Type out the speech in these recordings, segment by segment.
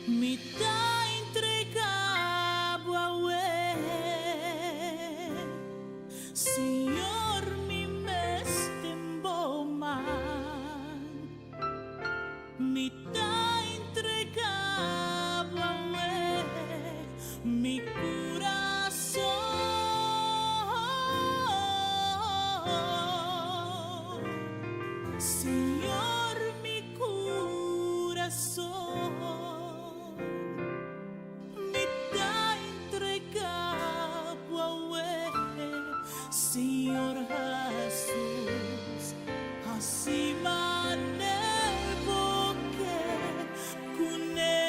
Mi ta entregá bo awe, Señor, mi mes den bo man. Mi ta entregá bo awe, mi kurason. Señor, mi kurason. Mi ta entregá bo awe, Señor Jesus, hasi mane bo ke kuné.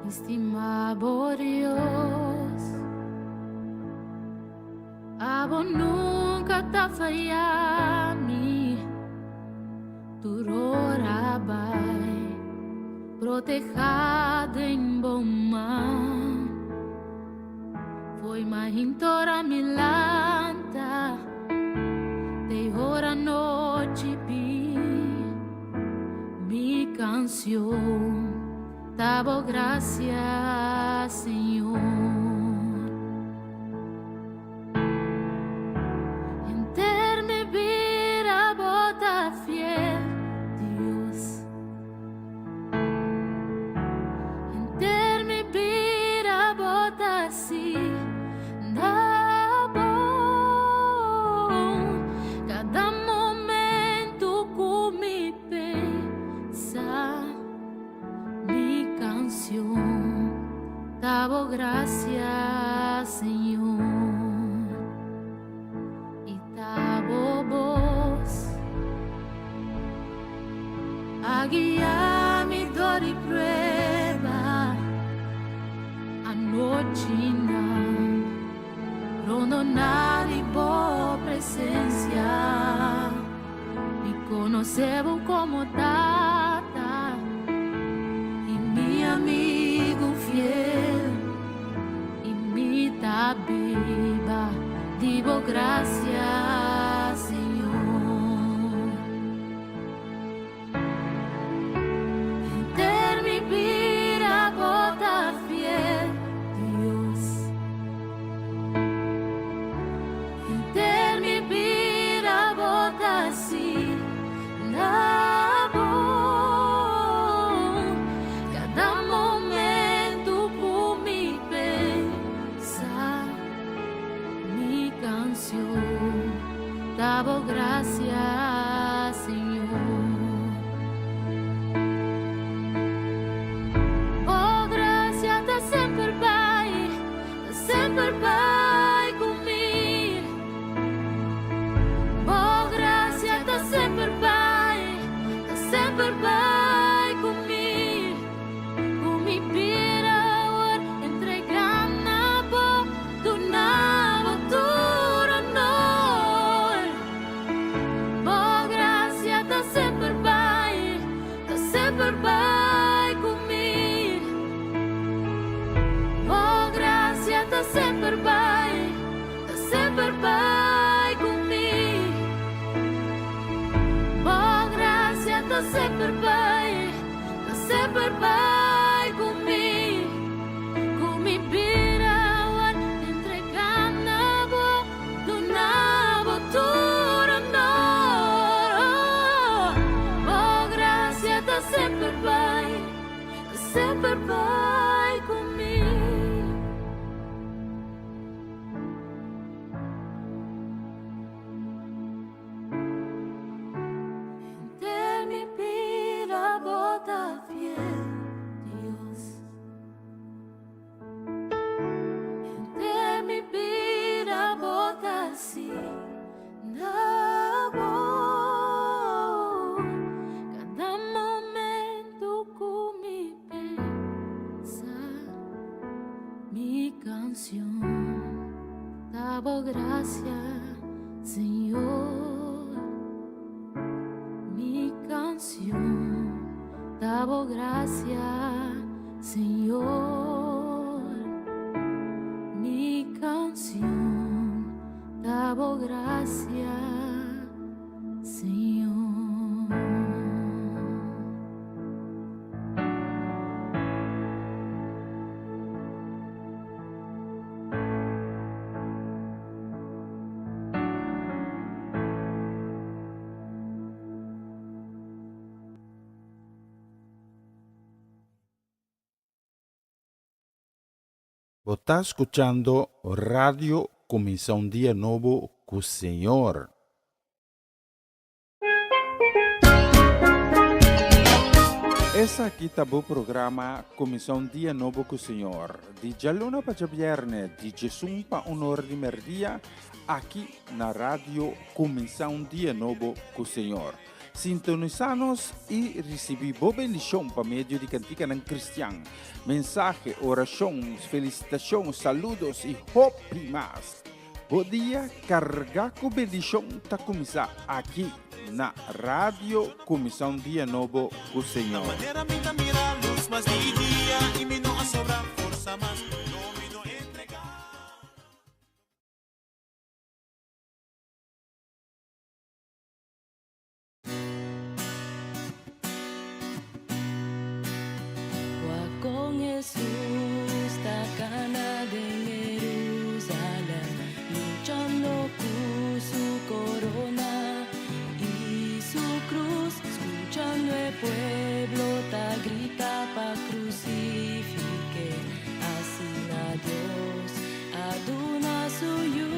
Mi stima bo Dios. Abo nunca ta faya mi. Tur ora bai proteha den bo man. Foi mahintora mi lanta, te ora nochi pi. Mi canción ta bo gracia, Señor. Henter mi bida bo ta fiel, Dios. Henter mi bida bo ta asina bon. Cada momento cu mi pensa, mi canción ta bo gracia, Señor. Y ta bo voz a guia mi dor di prueba anochinan rondona di bo presencia. Mi conoce bo como tata y mi amigo fiel y mi ta biba di bo gracia, Señor. Henter mi bida bo ta fiel, Dios. Henter mi bida bo ta asina bon. Cada momento cu mi pensa, mi canción ta bo gracia, Señor. Bo gracia ta semper bai, ta semper bai cu mi. Bo gracia ta semper bai, ta semper bai cu mi. Cu mi bida awor entrega na bo, duna bo tur honor. Bo gracia ta semper bai, ta semper bai cu mi. Bo gracia ta semper bai, ta semper bai cu mi. Bo gracia ta semper bai, ta semper bai cu mi. Cu mi bida awor entrega na bo, duna bo tur honor. Oh, bo gracia ta semper bai, ta semper bai cu mi. Henter mi bida bo ta fiel, Dios. Henter mi bida bo ta asina bon. Cada momento cu mi pensa, mi canción ta bo gracia, Señor. Mi canción ta bo gracia, Señor. Mi canción ta bo gracia, Señor. Bo ta skuchando Radio Kuminsá un Dia Nobo ku Señor. Esaki ta bo programa Kuminsá un Dia Nobo ku Señor, di djaluna pa djabièrnè, di djesun pa un ora di mèrdia, aki na Radio Kuminsá un Dia Nobo ku Señor. Sintonisá nos i risibí bo bendishon pa medio di kantikanan kristian, mensahe, orashon, felisitashon, saludos i hopi mas. Bo dia kargá ku bendishon ta kuminsá aki na Radio Kuminsá un Dia Nobo ku Señor. Con Jesús ta cana den Jerusalén, luchando con su corona y su cruz, escuchando el pueblo ta grita pa crucifique, asina Dios a duna su yu.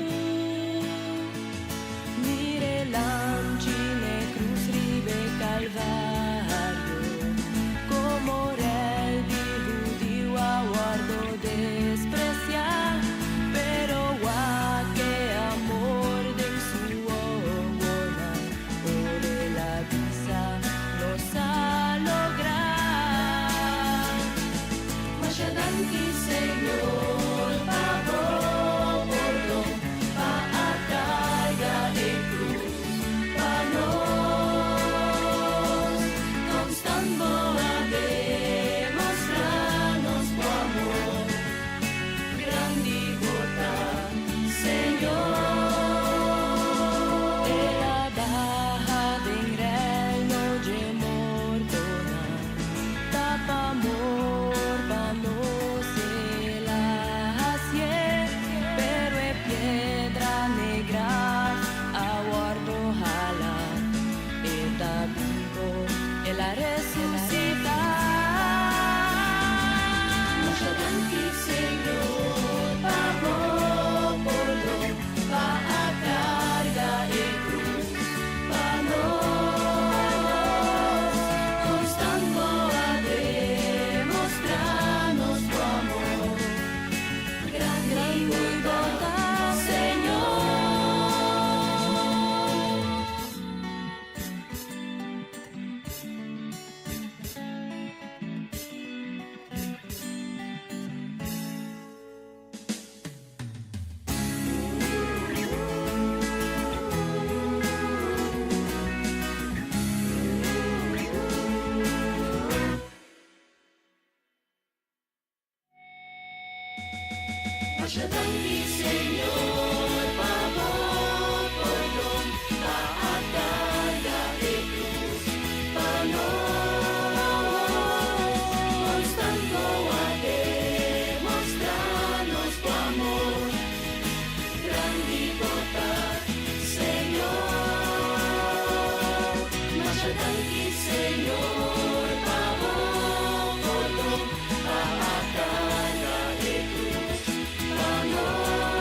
Mira e lamchi n'e cruz riba Calvario, como rey di hudiu a wordo desprecia, pero wak e amor den su wowonan, ora el a bisa nos a logra. Masha danki Señor pa bo pordon, pa a carga e cruz, pa nos. Constant bo a demostra nos bo amor, grandi bo ta, Señor. El a baha den reino di mortonan, ta pa amor pa nos el a hacié, pero e piedra n'e graf a wordo hala, e ta bibo, el a resucita. Masha danki Señor pa bo pordon, pa a carga e cruz, pa nos. Constant bo a demostra nos bo amor, grandi bo ta, Señor. Masha danki Señor pa bo pordon, pa a carga e cruz, pa nos. Constant bo a demostra nos bo amor, grandi bo ta, Señor. Masha danki Señor pa bo pordon, pa a carga e cruz, pa nos.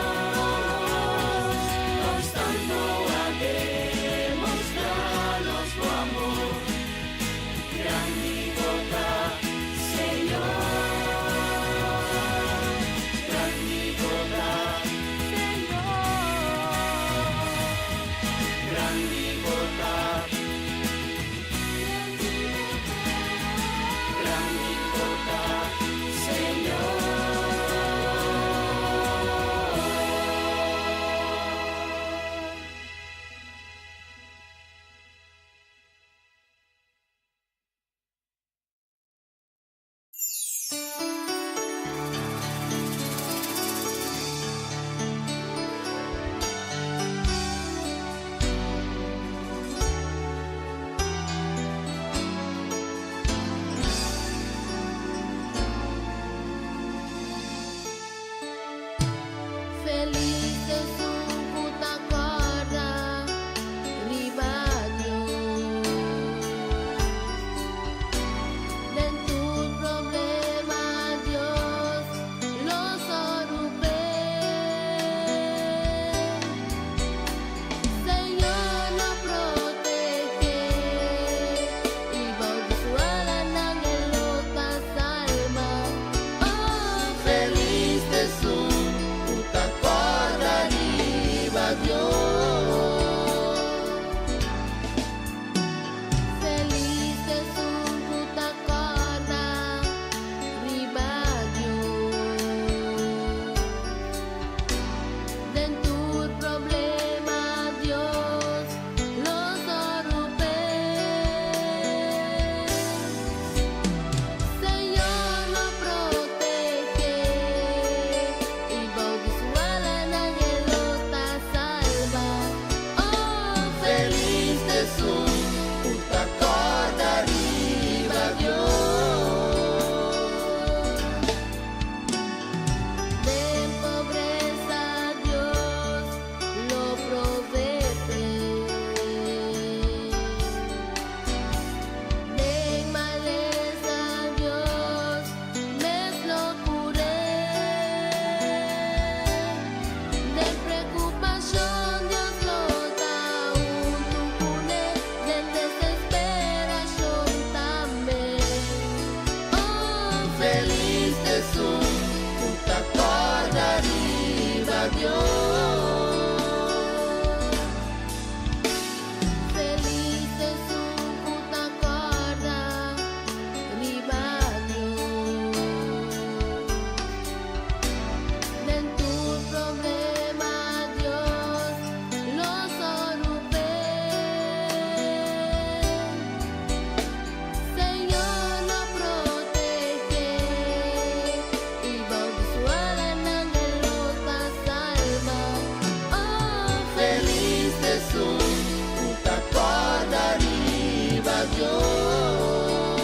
riba Dios.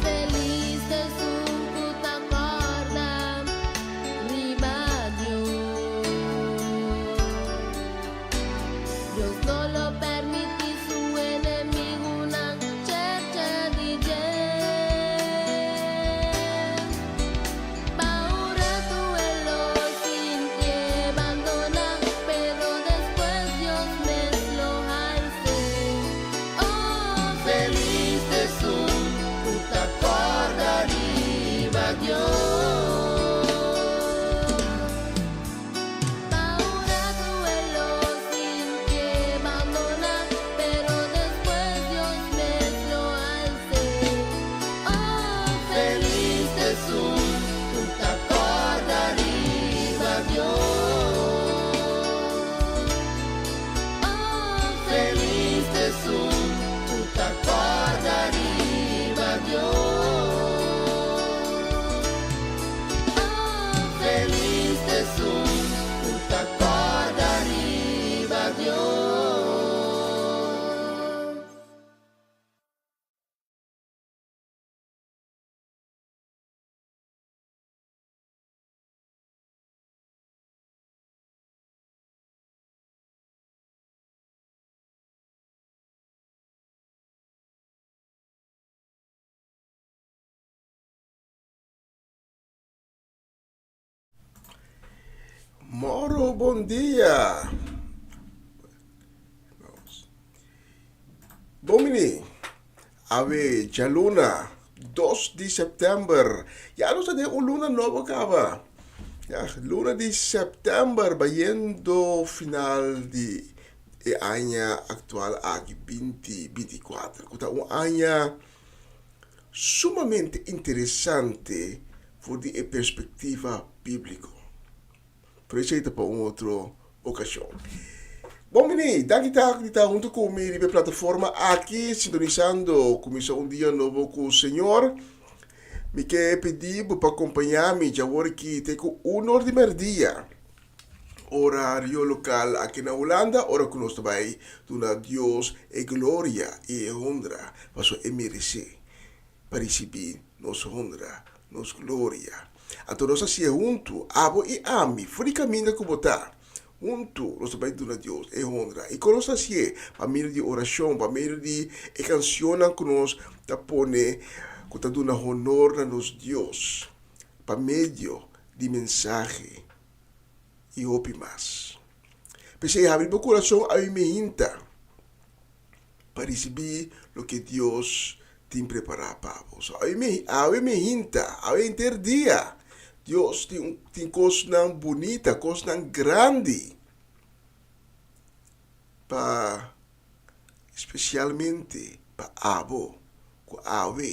Felis ta esun ku ta kòrda riba Dios. Dios no lo permití su enemigunan chercha di dje. Pa un ratu e lo sintié bandoná, pero despues Dios mes lo hals'é. Oh, felis ta esun ku ta kòrda riba Dios. Pa un ratu e lo sintié bandoná, pero despues Dios mes lo hals'é. Oh, felis ta esun ku ta kòrda riba Dios. Oh, felis ta esun ku ta kòrda riba Dios. Oh, felis ta esun ku ta kòrda riba Dios. Moro, bon dia. Bon bini. Awe djaluna dos di sèptèmber. Ya nos ta den un luna nobo kaba. Ya, luna di sèptèmber bayendo final di e aña aktual aki binti binti kuater ku ta un aña sumamente interesante for di e perspektiva bíbliko. Pero esei ta pa un otro okashon. Bon bini, danki ta di ta huntu ku mi riba e plataforma aki, sintonisando Kuminsá un Dia Nobo ku Señor. Mi ke pidi bo pa kompañá mi djawor aki te ku un or di mèrdia, orario lokal aki na Hulanda, ora ku nos ta bai duna Dios e gloria i e honra pasobra e meresé pa risibí nos honra, nos gloria. Anto nos hasié huntu, abo i ami, for di kaminda ku bo ta. Huntu nos ta bai duna Dios e honra. I kon nos ta hasié? Pa medio di orashon, pa medio di e kanshonnan ku nos ta pone ku ta duna honor na nos Dios, pa medio di mensahe i hopi mas. P'esei habri bo kurason awe mihinta pa risibí loke Dios tin prepará pa bo. So awe mi awe mi hinta, awe henter dia Dios tin un tin kosnan bunita, kosnan grandi pa spesialmente pa abo ku awe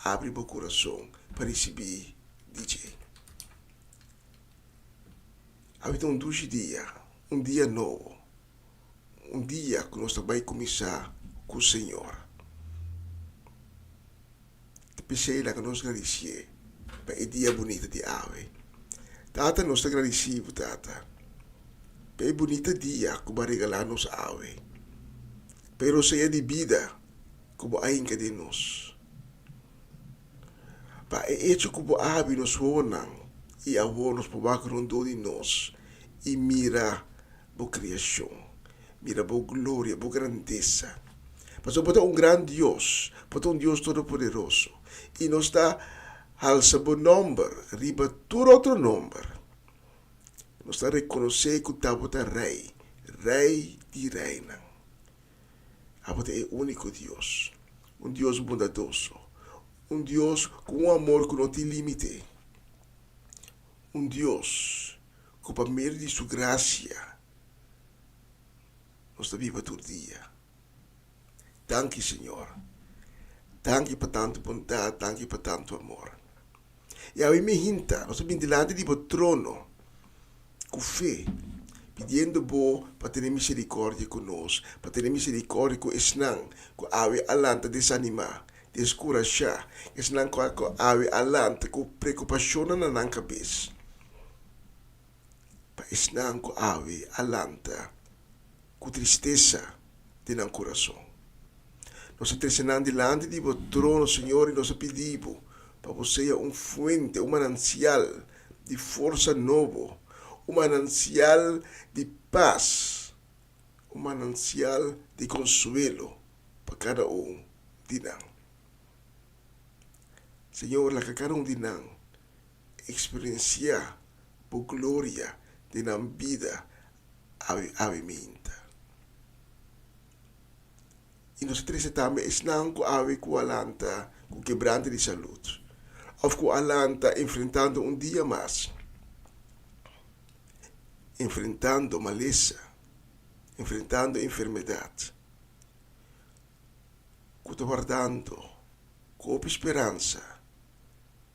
abri bo kurason pa risibí di dje. Awe ta un dushi dia, un dia nobo. Un dia ku nos ta bai kuminsá ku Señor. Ta p'esei laga nos gradisié pa e dia bunita di awe. Tata, nos ta gradisí bo, Tata, pa e bunita dia ku bo a regalá nos awe, pa e rosea di bida ku bo a hinka den nos, pa e echo ku bo a habri nos wowonan i awor nos por wak rondó di nos i mira bo kriashon. Mira bo gloria, bo grandesa. Pasobra bo ta un gran Dios, bo ta un Dios todopoderoso, i nos ta halsa bo nòmber riba tur otro nòmber. Nos ta rekonosé ku ta bo ta Rei, Rei di reinan. Abo ta e úniko Dios, un Dios bondadoso, un Dios ku un amor ku no tin límite, un Dios ku pa medio di su grasia nos ta biba tur dia. Danki Señor. Danki pa tantu bondat, danki pa tantu amor. I awe mi hinta, nos ta bin dilanti di bo trono ku fe, pidiendo bo pa tene misericordia ku nos, pa tene misericordia ku esnan ku awe a lanta desanimá, deskurashá, esnan ku awe a lanta ku preokupashonnan na nan kabes. Pa esnan ku awe a lanta ku tristesa den nan kurason. Nos a trese nan dilanti di bo trono, Señor, i nos a pidi bo pa bo sea un fuente, un manansial di forsa nobo, un manansial di pas, un manansial di konsuelo pa kada un di nan. Señor, laga kada un di nan eksperensiá bo gloria den nan bida awe awe minta. I nos a trese tambe esnan ku awe ku a lanta ku kebrante di salud òf ku a lanta enfrentando un dia mas, enfrentando malesa, enfrentando enfermedat, ku ta wardando ku hopi speransa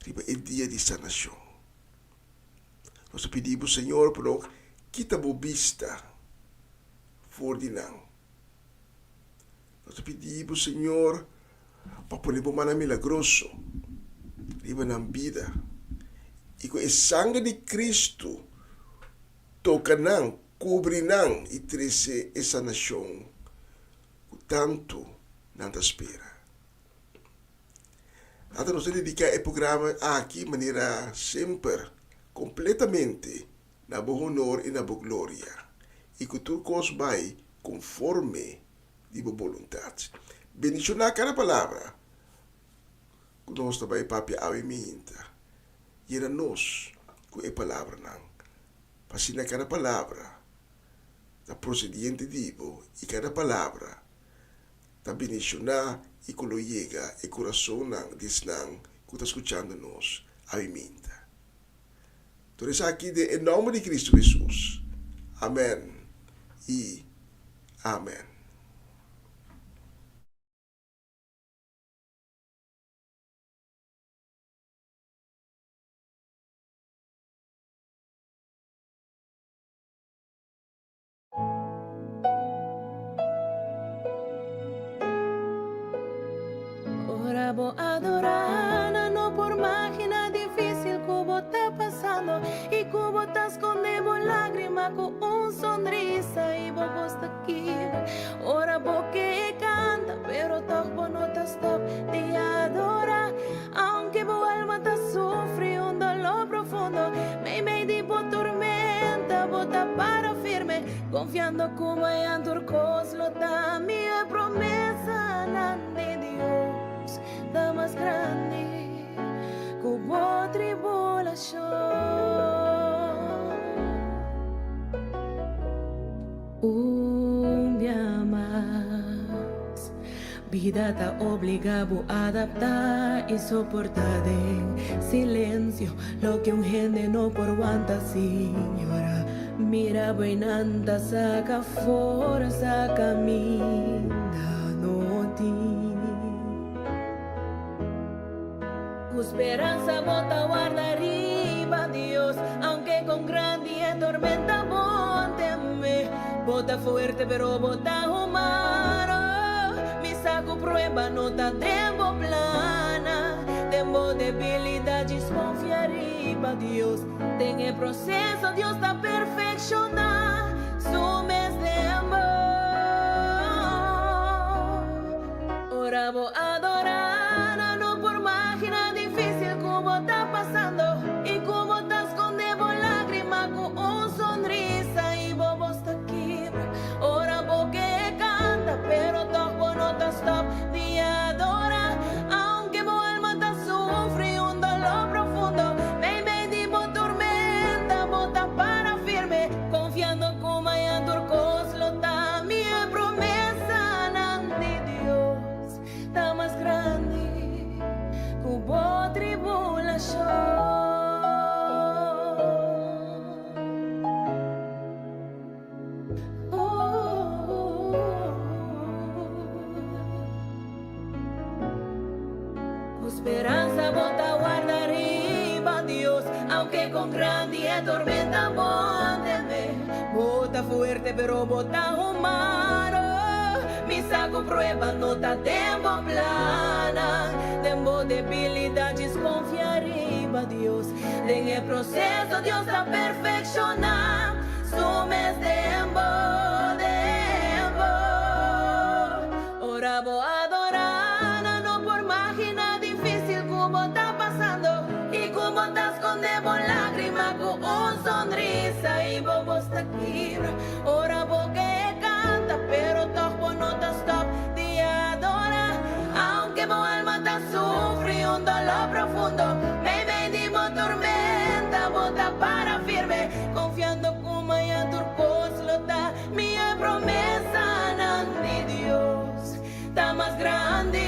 riba e dia di sanashon. Nos a pidi bo, Señor, pa no kita bo bista for di nan. Nos ta pidi bo, Señor, pa pone bo mannan milagroso riba nan bida i ku e sangre di Cristo toka nan, kubri nan i trese e sanashon ku tantu nan ta spera. Tata, nos ta dediká e programa aki manera semper kompletamente na bo honor i na bo gloria, i ku tur kos bai konforme di bo boluntat. Bendishoná kada palabra ku nos ta bai papia awe minta. Yena nos ku e palabranan, pa asina kada palabra ta prosediente di bo i kada palabra ta bendishoná i ku lo yega e kurasonnan di esnan ku ta skuchando nos awe minta. Tur esaki den e nomber di Cristo Jesus. Amen y amen. Ora bo adorá, nan no por magina difícil ku bo ta pasando i ku bo ta skonde bo lágrima ku un sonrisa i bo bos ta kibra. Ora bo ke kanta, pero tòg bo no ta stòp di adorá. Aunke bo alma ta sufri un dolor profundo, meimei di bo tormenta bo ta para firme, confiando cu mañan tur cos lo ta mihor. E promesanan di Dios ta mas grandi cu bo tribulacion. Un bia mas. Bida ta obliga bo adapta i soporta den silencio loke un hende no por wanta sin yora. Mira bo einan ta saca forsa caminda no tin. Cu speransa bo ta warda riba Dios, aunke con grandi e tormenta bo teme. Bo ta fuerte pero bo ta humano, mi sa cu prueba no ta den bo plana. Den bo debilidad djis confia riba Dios, den e proceso Dios ta perfecciona su mes den bo. Ora bo adorá, nan no por magina difícil ku bo ta pasando i ku bo ta skonde bo lágrima ku un sonrisa i bo bos ta kibra. Ora bo ke kanta, pero tòg bo no ta stòp di adorá. Aunke bo alma ta sufri un doló profundo, meimei di bo tormenta bo ta para firme, konfiando ku mañan tur kos lo ta mihó. Promesanan di Dios ta mas grandi ku bo tribulashon. Ku speransa bo ta warda riba Dios, aunke kon grandi e tormenta bo teme. Bo ta fuerte pero bo ta humano, mi sa ku prueba no ta den bo plannan. Den bo debilidad djis konfia riba Dios, den e proseso Dios ta perfekshoná su mes den bo, den bo. Ora bo adorá, nan no por maginá difísil ku bo ta pasando i ku bo ta skonde bo lágrima ku un sonrisa i bo bos ta kibra ora bo ke kanta pero tòg bo no ta stòp di adorá aunke bo alma ta sufri un doló profundo meimei di bo tormenta bo ta para firme konfiando ku maña tur kos lo ta Mi e promesanan di Dios ta mas grandi.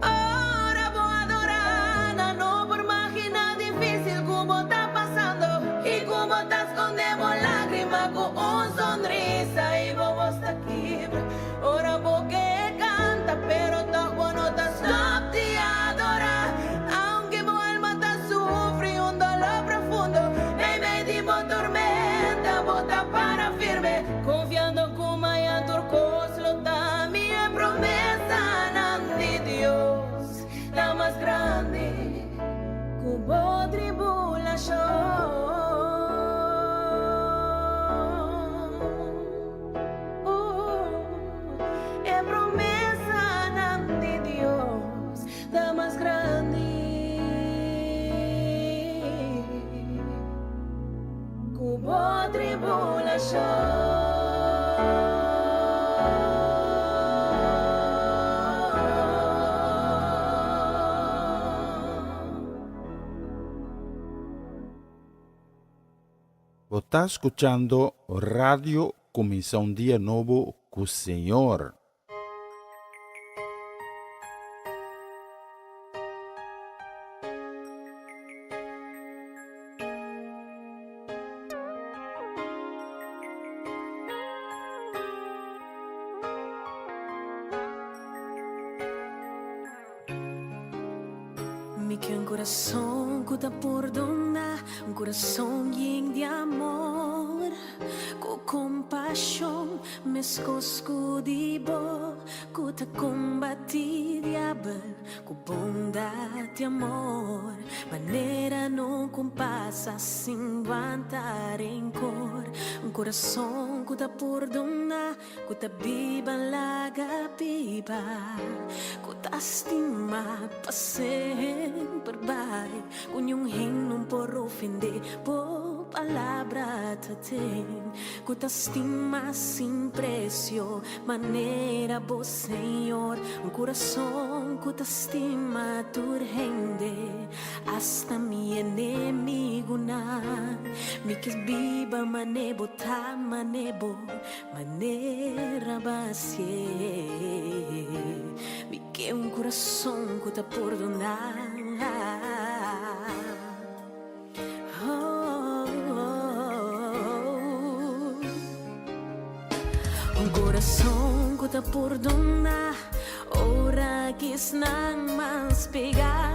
Ora bo adorá, nan no por maginá difísil ku bo ta pasando i ku bo ta skonde bo lágrima ku un sonrisa i bo bos ta kibra ora bo ke kanta, pero tòg bo no ta stòp di adorá. Aunke bo alma ta sufri un doló profundo, meimei di bo tormenta bo ta para firme, konfiando ku maña tur kos lo ta. Mi e promesanan di Dios ta mas grandi ku bo tribulashon. E promesanan di Dios ta mas grandi ku bo tribulashon. Bo ta skuchando Radio Kuminsá un Dia Nobo ku Señor. Mi ke un kurason ku ta pordoná, un kurason yen di amor, ku kompashon meskos ku di bo, ku ta kombatí diabel ku bondat di amor, manera no ku pasa sin wanta renkor, un kurason ku ta pordoná. Ku ta biba laga biba, ku ta stima pa semper bai, ku niun hen no por ofendé, bo palabra ta ten, ku ta stima sin presio, manera bo Señor, un kurason ku ta stima tur hende, asta mi enemigunan, mi ke biba mane bo ta, mane bo. Manera basie Mi ke un kurason ku ta pordoná Un kurason ku ta pordoná Ora ki esnan mas pegá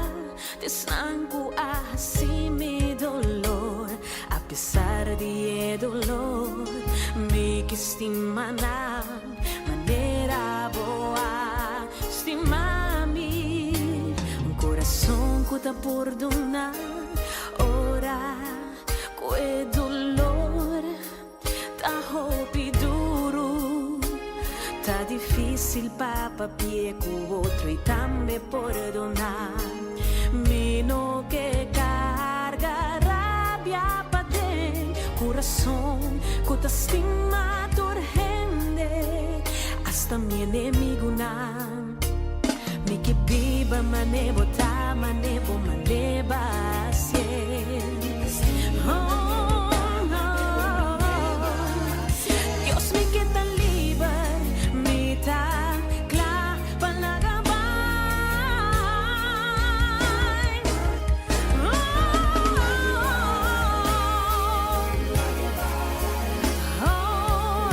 T'esnan ku a hasi mi dolor Apesar di e dolor Mi ke stima nan Manera bo a stima mi Un kurason ku ta pordoná Ora ku e dolor Ta hopi duru, ta difícil pa papia ku otro i tambe pordoná. Mi no ke karga rabia paden kurason ku ta stima tur hende, asta mi enemigunan. Mi ke biba mane bo ta, mane bo mane basie. Oh, oh. Dios mi ke ta liber, mi ta kla pa laga bai. Oh, oh.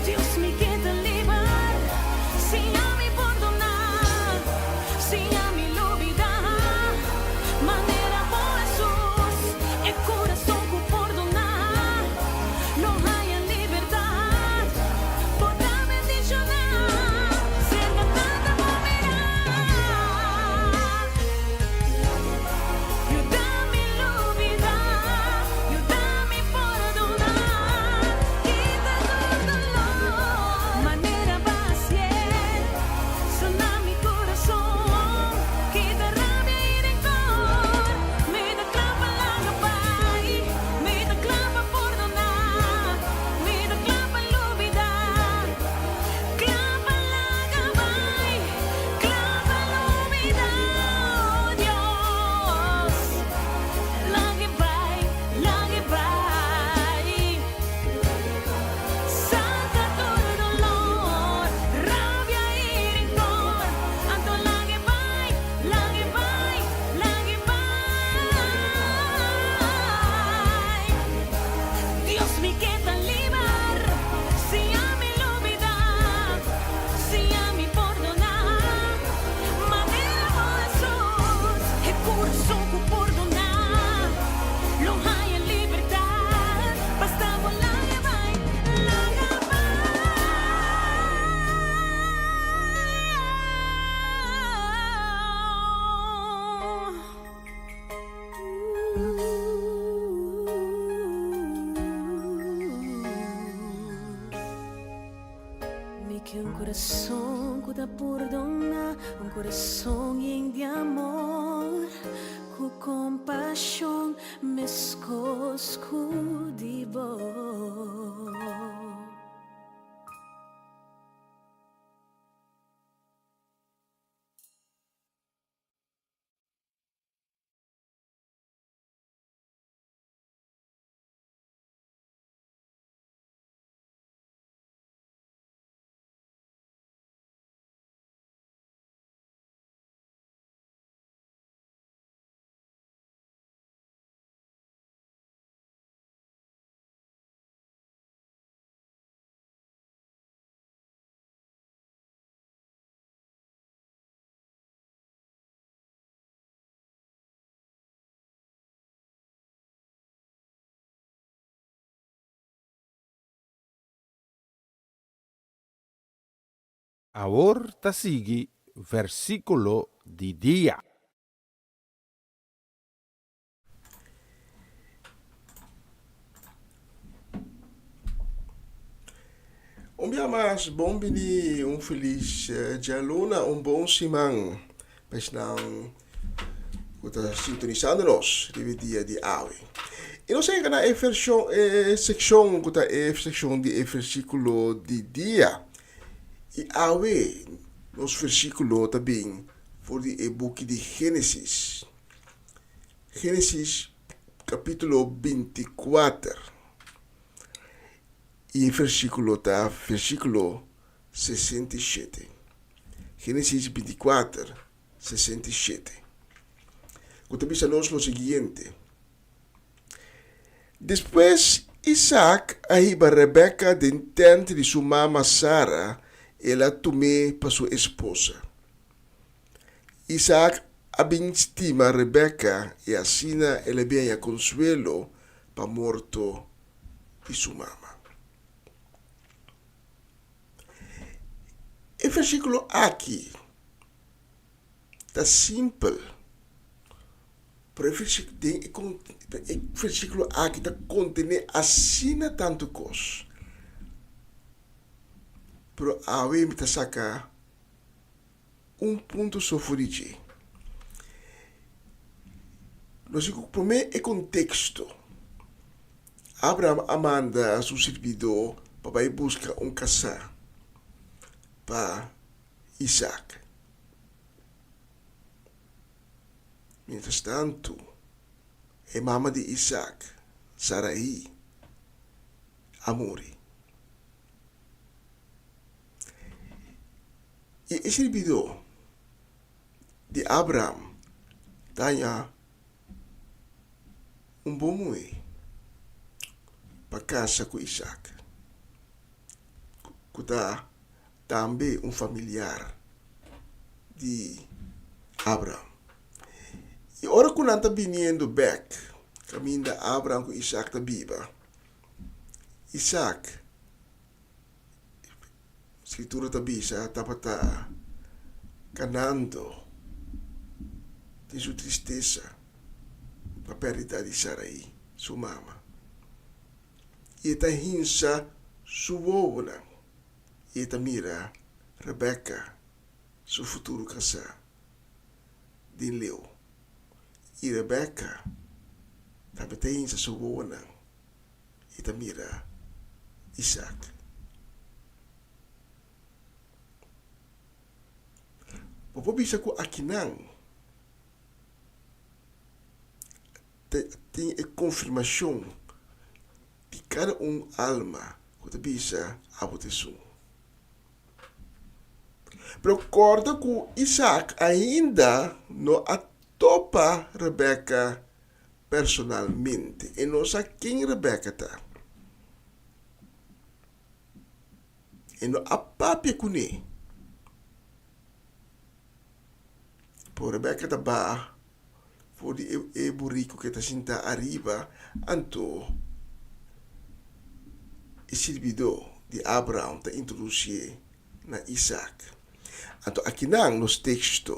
Dios mi ke ta liber, si ami pordoná, si Mi ke ta liber si ami lubida, si ami pordoná. Manera bo Hesus, e kurason ku pordoná lo haña libertat. Basta bo laga bai, laga bai. Mi ke un kurason ku ta pordoná, un kurason yen di amor, ku kompashon meskos ku di bo. Awor ta sigui versíkulo di dia. Un bia mas bon bini, un felis djaluna, un bon siman pa esnan ku ta sintonisando nos riba e dia di awe. I nos a yega na e vershon, e sekshon ku ta e sekshon di e versíkulo di dia. I awe nos versíkulo ta bin for di e buki di Génesis. Génesis kapítulo bintikuater i e versíkulo ta versíkulo 67. Génesis 24, 67. Ku ta bisa nos lo siguiente, Despues Isaac a hiba Rebeka den tènt di su mama Sara, el a tum'é pa su esposa. Isaak a bin stima Rebeka i asina el a bin haña konsuelo pa morto di su mama. E versíkulo aki ta simpel, pero e versíkulo aki ta kontené asina tantu kos. Pero awe mi ta saka Un punto so for di dje. Nos tin ku promé e konteksto. Abraham a manda su sirbidó pa bai buska un kasá pa Isak. Mientrastantu, e mama di Isak, Sarai, a muri. I e sirbidó di Abraham ta haña un bon muhé pa kasa ku Isak, ku ta tambe un familiar di Abraham. I ora ku nan ta biniendo bèk kaminda Abraham ku Isak ta biba, Isak Skritura ta bisa tabata kanando den su tristesa pa pèrdida di Sarai, su mama. I e ta hinsa su wowonan i e ta mira Rebeka, su futuro kasá, den leu. I Rebeka tambe ta hinsa su wowonan i ta mira Isak. Bo por bisa ku akinan ta tin e konfirmashon di kada un alma ku ta bisa abo ta esun. Pero kòrda ku Isak ainda no a topa Rebeka personalmente. E no sa ken Rebeka ta. E no a papia kuné. Por Rebeka ta baha for di e buriku ku e ta sinta ariba, anto e sirbidó di Abraham ta introdusié na Isak. Anto akinan nos teksto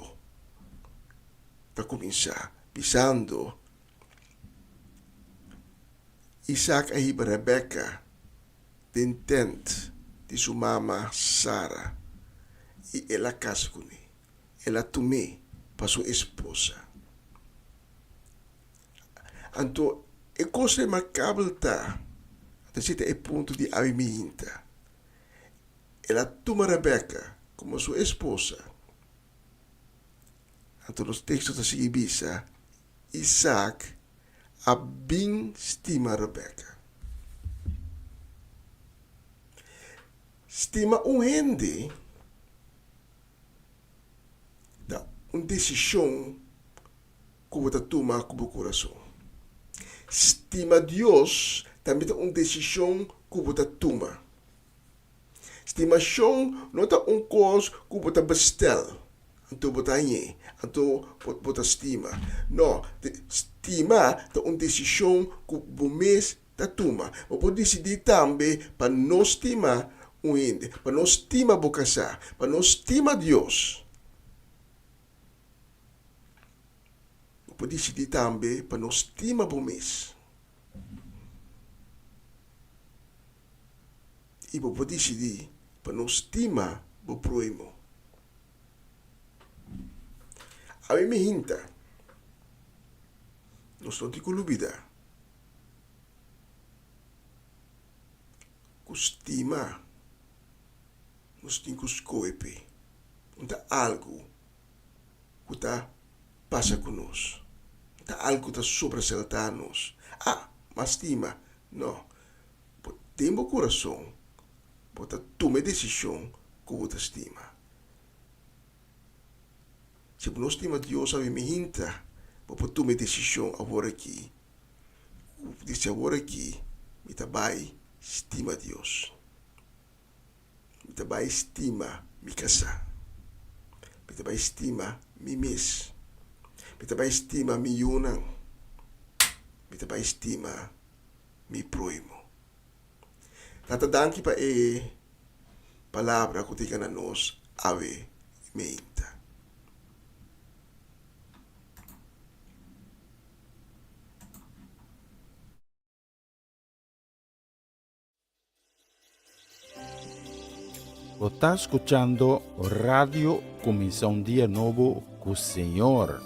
ta kuminsá bisando, Isak a hiba Rebeka den tènt di su mama Sara, i el a kasa kuné. El a tum'é pa su esposa. Anto e kos remarkabel ta, anto esei ta e punto di awe mi hinta, el a tuma Rebeka komo su esposa. Anto nos teksto ta sigui bisa, Isak a bin stima Rebeka. Stima un hende ta un desishon ku bo ta tuma ku bo kurason. Stima Dios tambe ta un desishon ku bo ta tuma. Stimashon no ta un kos ku bo ta bestèl, anto bo ta hañ'é, anto bo ta stima. No, stima ta un desishon ku bo mes ta tuma. Bo por disidí tambe pa no stima un hende, pa no stima bo kasá, pa no stima Dios. Bo por disidí tambe pa no stima bo mes. I bo por disidí pa no stima bo próhimo. Awe mi hinta, nos no tin ku lubidá ku stima nos tin ku skohe p'e. No ta algu ku ta pasa ku nos. No ta algu ku ta sobresaltá nos. Ah, m'a stima. No. Bo den bo kurason bo ta tuma e desishon ku bo ta stima. Si bo no stima Dios awe mi hinta, bo por tuma e desishon awor aki. Ku di awor aki mi ta bai stima Dios. Mi ta bai stima mi kasá. Mi ta bai stima mi mes. Mi ta bai stima mi yunan. Mi ta bai stima mi próhimo. Tata danki pa e palabra ku ta yega na nos awe meinta. Bo ta skuchando Radio Kuminsá un Dia Nobo ku Señor.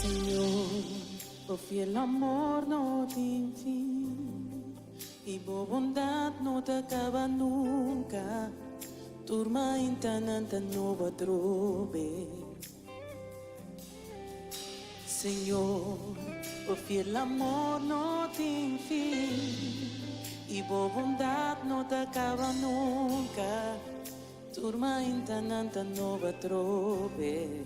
Señor, bo fiel amor no tin fin, i bo bondat no ta kaba nunka, tur maintanan ta nobo atrobe. Señor, bo fiel amor no tin fin, i bo bondat no ta kaba nunka, tur maintanan ta nobo atrobe.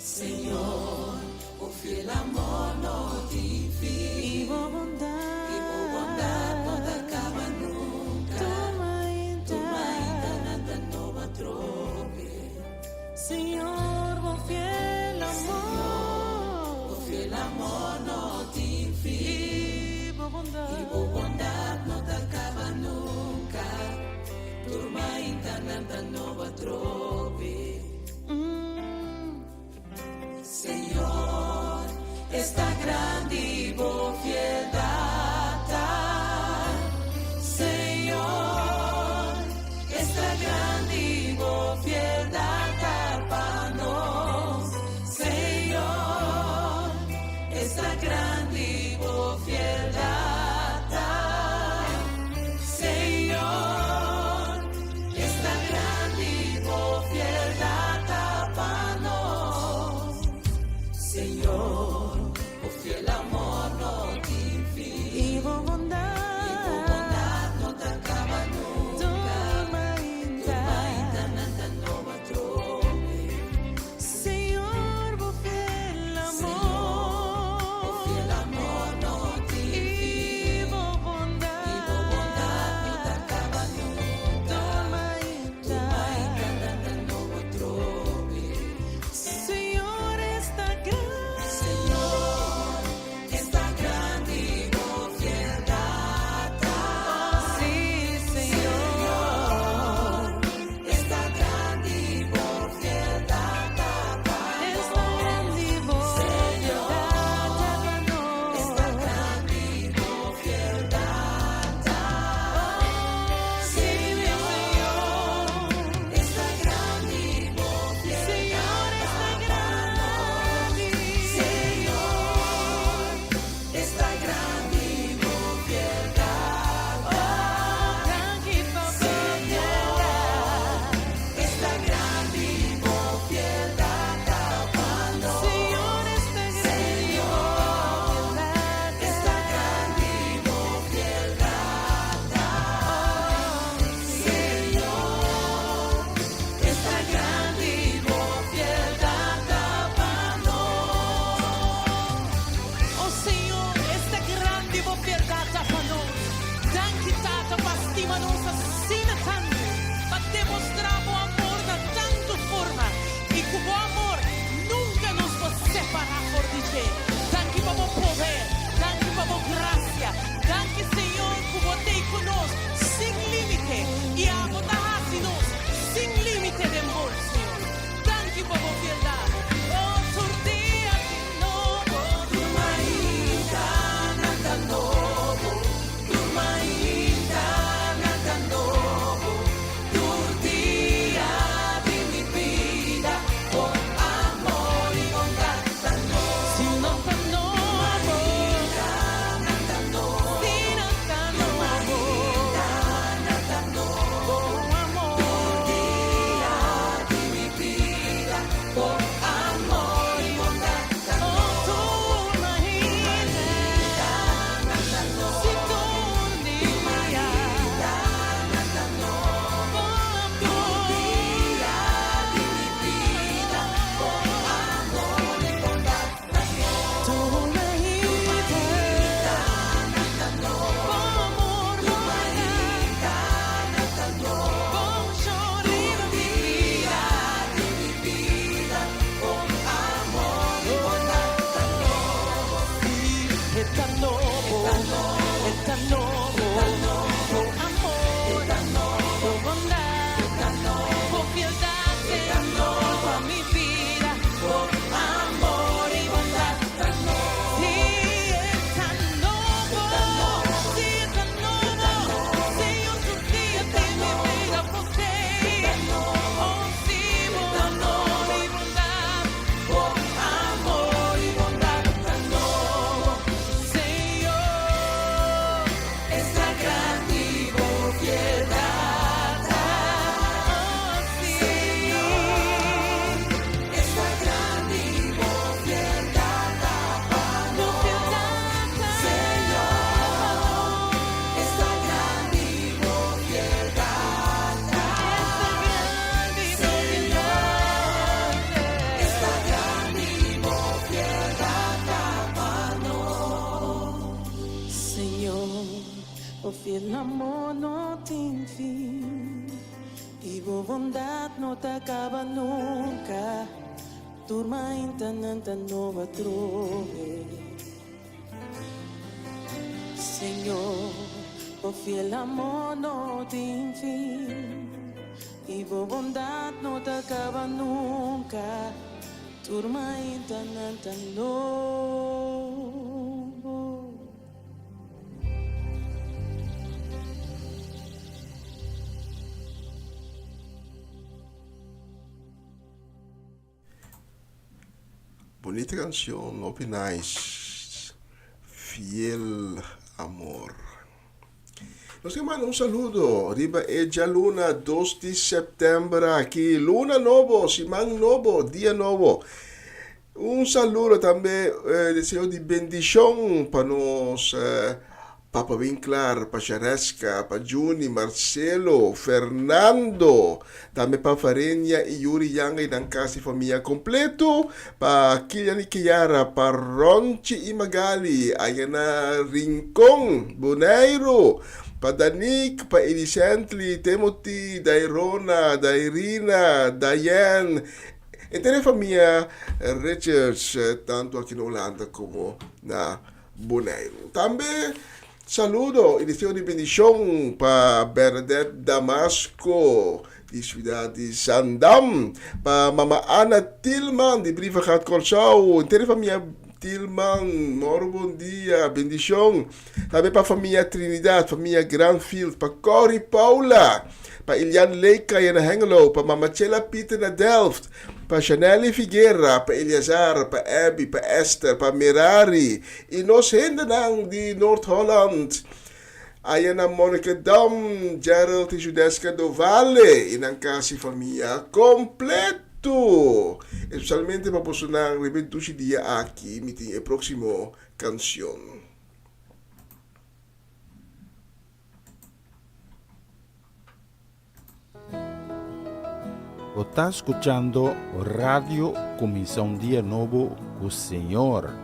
Señor, bo fiel amor no tin fin, i bo bondat, i bo bondat no ta kaba nunka, tur mainta, tur maintanan ta nobo atrobe. Señor, bo fiel amor, Señor, bo fiel amor no tin fin, i bo bondat, i bo bondat no ta kaba nunka, tur maintanan ta nobo atrobe. Señor, esta grandi bo fieldad ta. Señor, esta grandi bo fieldad ta pa nos. Señor, esta. amor no tin fin i bo bondat no ta kaba nunka, tur maintanan ta nobo atrobe. Señor, bo fiel amor no tin fin i bo bondat no ta kaba nunka, tur maintanan ta nobo. Bonita canción, hopi nice. Fiel amor. Nos ke manda un saludo riba e djaluna 2 di september aki. Luna nobo, siman nobo, dia nobo. Un saludo tambe deseo di bendicion pa nos Papa Winklar, pa Shareska, pa Juni, Marcelo, Fernando, tambe pa Varenia y Yuri Yanga y nan casa y famia completo, pa Kilian y Kiara, pa Ronchi y Magali, aya na Rincon, Boneiru, pa Danique, pa Edicently, Timothy, Dairona, Dairina, Diane, Henter e famia Richards, tantu aki na Hulanda komo na Boneiru. Tambe saludo i deseo di bendishon pa Bernadette Damasco di siudat di Zaandam, pa Mama Anna Tilman di Brievengat Kòrsou, henter e famia Tilman, moro bon dia, bendishon. Tambe pa famia Trinidad, famia Granfield, pa Corrie Paula, pa Ilian Leekaya na Hengelo, pa Mama Chela Pieter na Delft, pa Shanelly Figuera, pa Eleazar, pa Abby, pa Esther, pa Merari y nos hendenan di Noord-Holland. Aya na Monnikendam, Gerald y Judeska Dovale y nan casi famia completo. Especialmente pa bosonan riba e dushi dia aki mi tin e proximo cancion. Bo ta scuchando Radio Cuminsa un Dia Nobo cu Señor.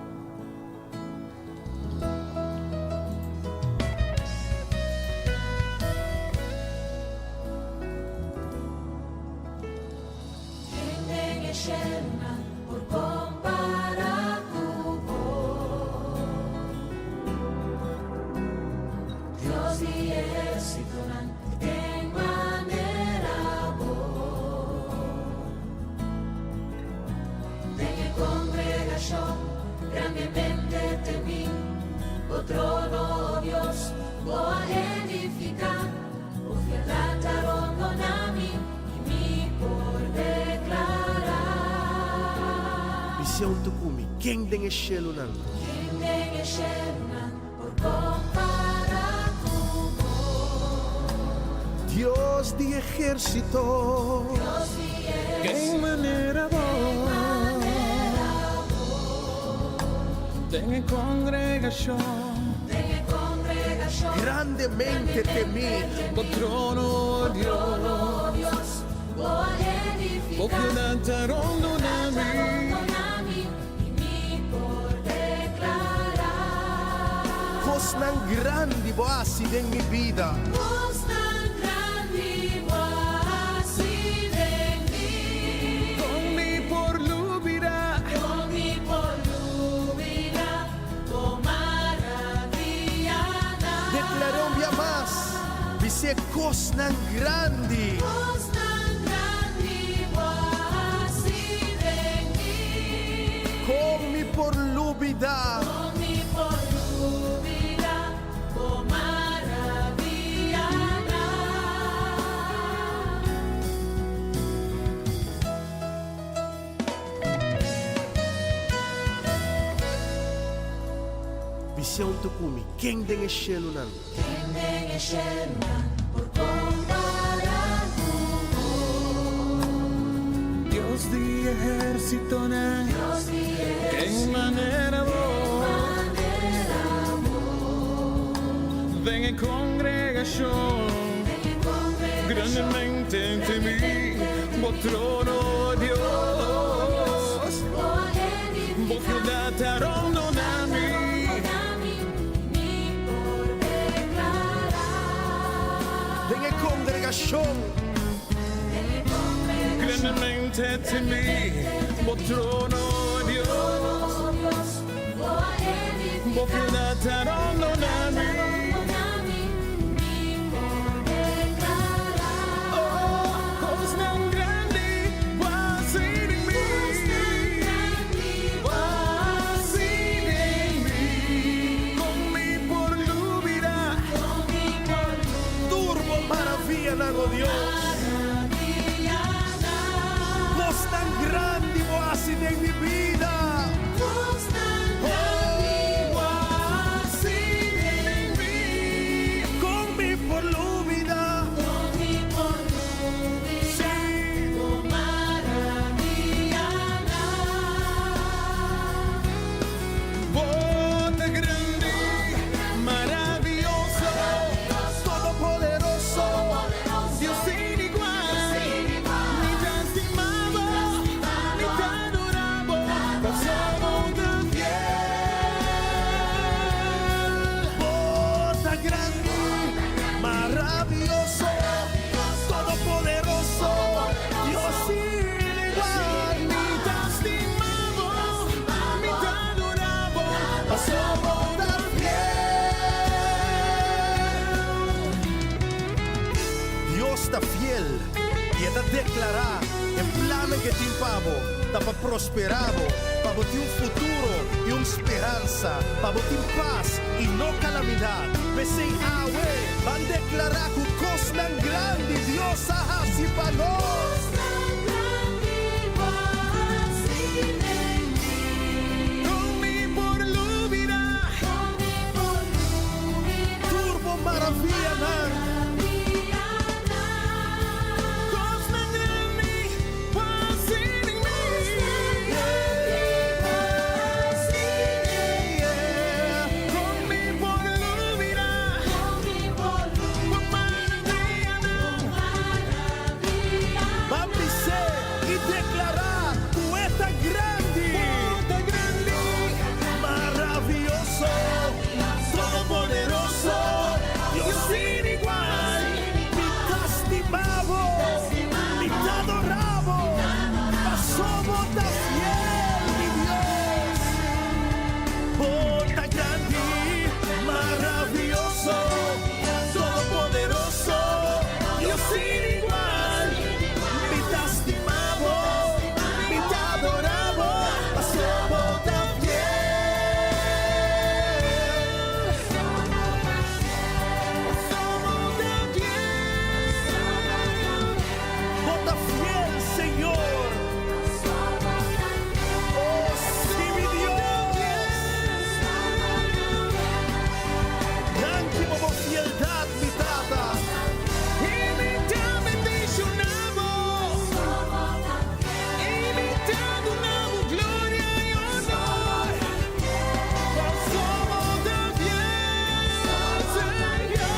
Bision ta ku mi, ken den e shelunan? Dios di ehérsito. Ken manera bo den e kongregashon. Grandemente temí. Bo trono, o Dios. Bo piedad ta rondona mi. Kosnan grandi bo a hasi den mi bida. Kon mi por lubida. Deklar'é un bia mas, bis'é kosnan grandi. Kon mi por lubidá. Bis'é un ta ku mi, ken den e shelunan? Dios di ehérsitonan, ken manera bo den e kongregashon grandemente temí bo trono, o Dios, bo fieldat ta rondona mi. kongregashon. Grandemente temí bo trono, Dios. Bo fieldat ta rondoná mi. Oh, kosnan grandi bo a hasi den mi. Bo a hasi den mi. Kon mi por lubidá. Tur bo maravianan, o Dios. Kosnan grandi bo a hasi den mi bida. Oh, bo a hasi den mi. Kon mi por lubidá. Sí. Bo ta grandi, maravioso, Todopoderoso. Dios sin igual. Mi ta stima bo, mi ta adorá bo, paso bo ta fiel. Bo ta grandi, maravioso, todopoderoso, Dios sin igual. Mi ta stima bo, mi ta adorá bo, paso bo ta fiel. Dios ta fiel i e ta deklará e plannan ku e tin pa bo, ta pa prosperá bo, pa bo tin un futuro i un speransa, pa bo tin pas i no kalamidat. P'esei awe ban deklará ku kosnan grandi Dios a hasi pa nos. Kon mi por lubidá. Tur bo maravianan. Kosnan grandi bo a hasi den mi. Kon mi por lubidá. Bo maravianan. Ban bis'é i deklará ku e ta grandi. Ta grandi, Maravioso, todopoderoso, Dios sin igual. Mi ta stima bo, mi ta adorá bo, paso bo ta fiel, mi Dios. Bo ta grandi, maravioso, todopoderoso, Dios sin igual. Mi ta stima bo, mi ta adorá bo, paso bo ta fiel. Paso bo ta fiel. Bo ta fiel, Señor. Oh, sí, mi Dios. Danki pa bo fieldat, mi Tata. I mi ta bendishoná bo. I mi ta duna bo gloria i honor. Paso bo ta fiel, Señor.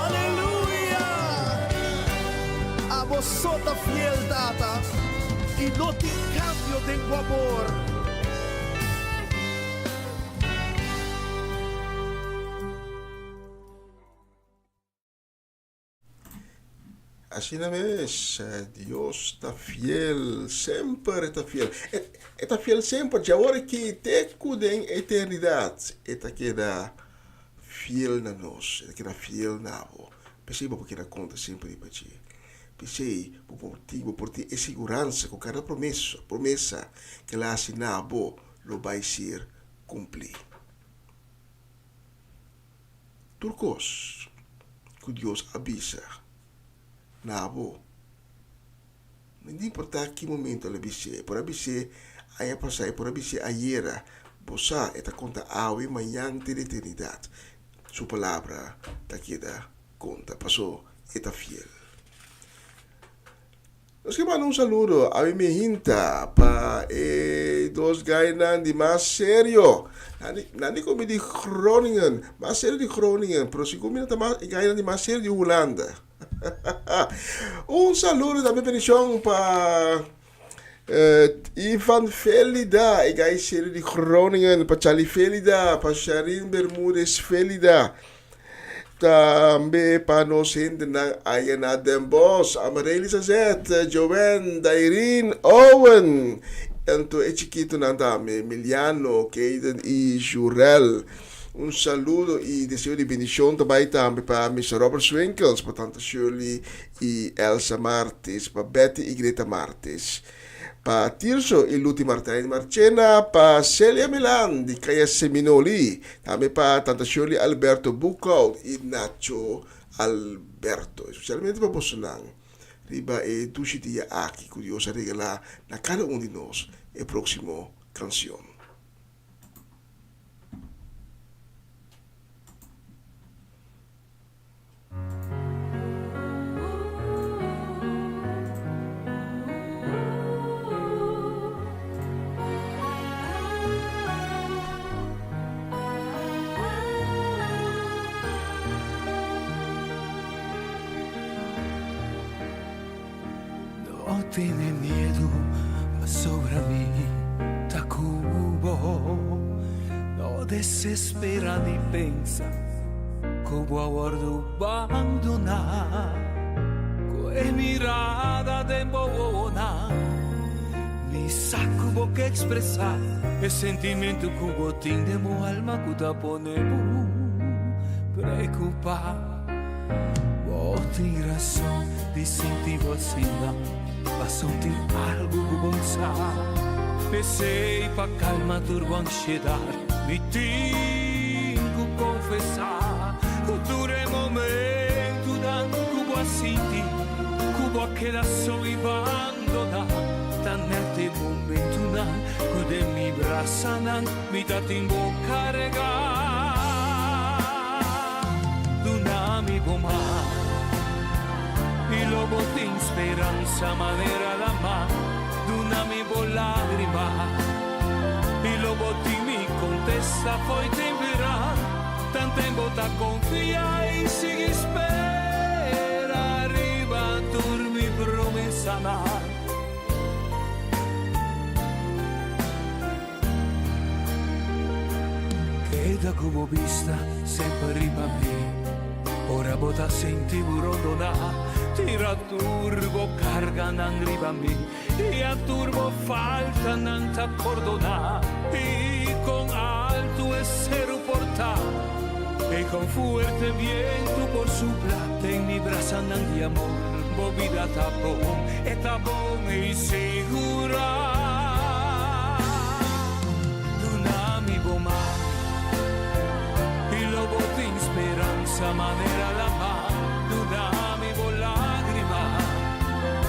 Aleluya. Abo so ta fiel, Tata. I no tin kambio den bo amor. Asina mes, Dios ta fiel, semper e ta fiel. E, e ta fiel semper, djawor aki te ku den eternidat e ta keda fiel na nos, e ta keda fiel na bo. P'esei bo por keda konta semper riba dje. P'esei bo por tin, bo por tin e siguransa ku kada promesa, promesa ku el a hasi na bo lo bai ser kumplí. Tur kos ku Dios a bisa na bo, no ta importá ki momento el a bis'é, e por a bis'é aña pasá, e por a bis'é ayera, bo sa e ta konta awe, mañan te eternidat. Su palabra ta keda konta, paso e ta fiel. Nos ke manda un saludo a mi mihinta pa e dos gainan di mas serio. Nan di komi di Groningen, mas serio di Groningen, pero sigur mi no ta mas e gainan di mas serio di Hulanda. Un saludo tambe bendicion pa Ivan Felida, e gai serio di Groningen, pa Charlie Felida, pa Sharin Bermudez Felida. Tambe pa nos hendenan aya na Den Bosch, Amarely Sazet, Joanne, Dairine, Owen, anto e chikitonan tambe, Emiliano, Kayden y Jurel. Un saludo y deseo di bendicion ta bay tambe pa Mister Robert Swinkels, pa Tanta Shirley y Elsa Martis, pa Betty y Greta Martis, pa Tirso y Luti Martijn Marchena, pa Celia Milan di Kaya Seminoli, tambe pa Tanta Shirley Alberto Boekhout y Nacho Alberto. Especialmente pa bosonan riba e dushi dia aki cu Dios a regala na cada un di nos e proximo cancion. No tene miedu pasobra mi ta ku bo. No desespera ni pensa ku bo a wòrdu bandoná. Ku e mirada den bo wowonan mi sa ku bo ke ekspresá e sentimentu ku bo tin den bo alma ku ta pone bo preokupá. Bo tin rason di sinti bo asina, pasobra tin algu ku bo sa. P'esei pa kalma tur bo ansiedat, mi tin ku konfesá ku tur e momentunan ku bo a sinti ku bo a keda so i bandoná, ta nèt e momentunan ku den mi brasanan mi ta tin bo kargá. Duna mi bo man i lo bo tin speransa manera lama. Duna mi bo lágrima i lo bo tin mi kontesta fo'i tempera. Tanten bo ta konfia i sigui spera riba tur mi promesanan. Keda ku bo bista semper riba mi. Ora bo ta sinti bo rondoná, tira tur bo karganan riba mi, i a tur bo faltanan ta pordoná. I kon altu e seru por ta, i kon fuerte bientu por supla, den mi brasanan di amor bo bida ta bon, e ta bon i sigurá. Duna mi bo man i lo bo tin speransa manera lama. Duna mi bo lágrima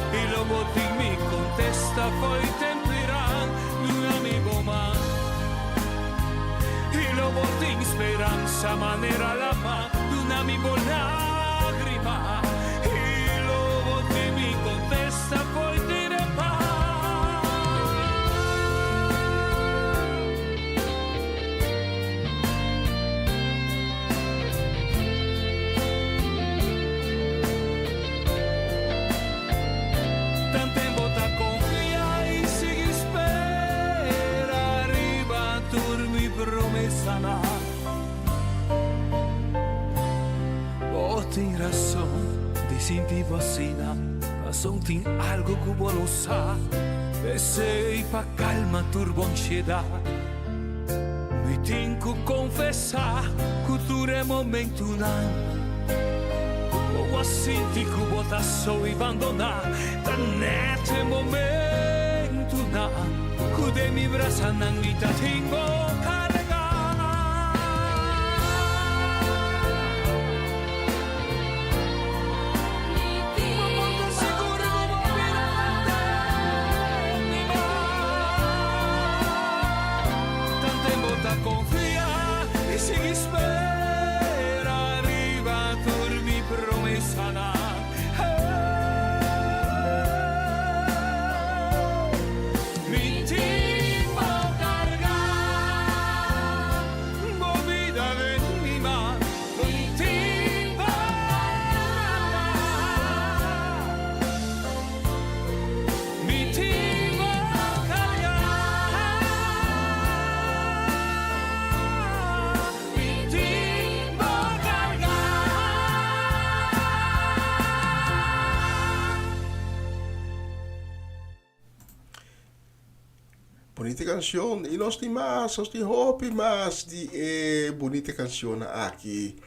i lo bo tin mi kontesta fo'i tempu iran. Duna mi bo man i lo bo tin speransa manera lama. Duna mi bo lágrima i lo bo tin mi kontesta fo'i tire pa. Tanten bo ta konfia i sigui spera riba tur mi promesanan. Bo tin rason di sinti bo asina, pasobra tin algu ku bo no sa. P'esei pa kalma tur bo ansiedat, mi tin ku konfesá ku tur e momentunan ku bo a sinti ku bo ta so i bandoná, ta nèt e momentunan ku den mi brasanan mi ta tin bo kargá. Bunita canción y nos tin mas, nos tin hopi mas di e bunita cancionnan aki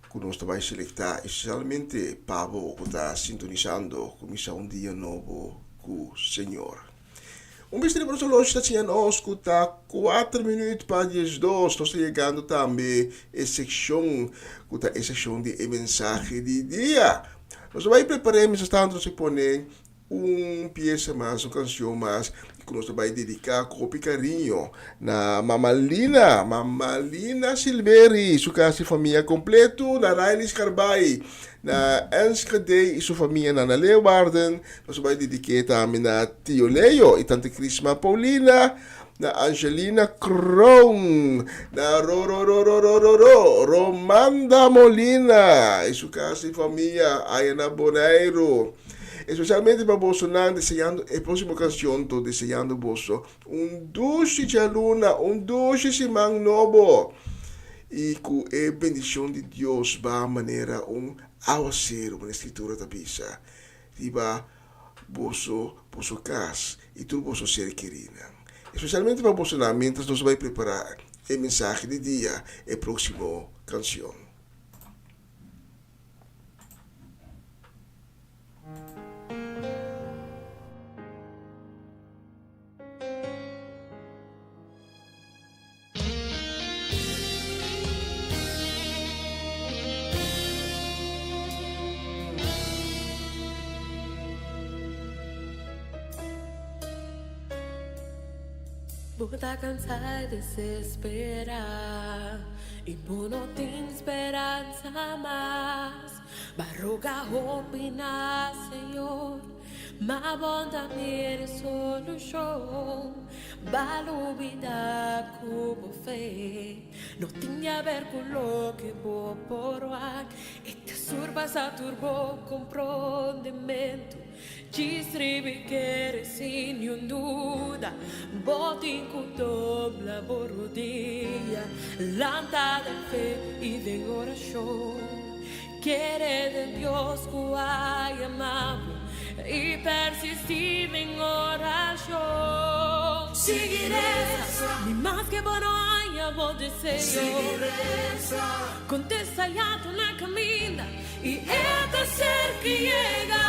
cu nos ta bay selecta especialmente pa bo cu ta sintonisando cuminsa un dia nobo cu Señor. Un bista riba nos horloge ta siña nos cu ta cuater minuut pa diesdos. Nos ta yegando tambe e seccion cu ta e seccion di e mensahe di dia. Nos ta bay prepara mientras tanto nos ta pone Un piesa mas, un canción mas cu nos ta bay dedica cu hopi cariño na Mama Lina, Mama Lina Silveri y su casa y famia completo, na Riley Scarbay, na Enschede y su famia na na Leeuwarden. Nos ta bay dedique tambe na Tio Leo y Tante Crisma Paulina, na Angelina Kroon, na Rororororororo, Romanda Molina y su casa y famia aya na Boneiru. Especialmente pa bosonan deseando e proximo cancion to deseando boso un dushi djaluna, un dushi siman nobo y cu e bendicion di Dios ba manera un awacero manera escritura ta bisa riba boso, boso cas y tur boso ser kerinan. Especialmente pa bosonan mientras nos bay prepara e mensahe di dia e proximo cancion. Bo ta cansa y desespera y bo no tin speransa mas. Ba roga hopi na Señor, ma bo ta mira solucion. Ba lubida cu bo fe no tin di haber cu loke bo por wak. E ta surpasa tur bo comprondemento. Djis riba kere sin niun duda. Bo tin ku dobla bo rodia, lanta den fe i den orashon. Kere den Dios ku a yama bo i persistí den orashon. Sigui resa, ni maske bo no haña bo deseo. Kontesta ya ta na kaminda. I e ta serka yega.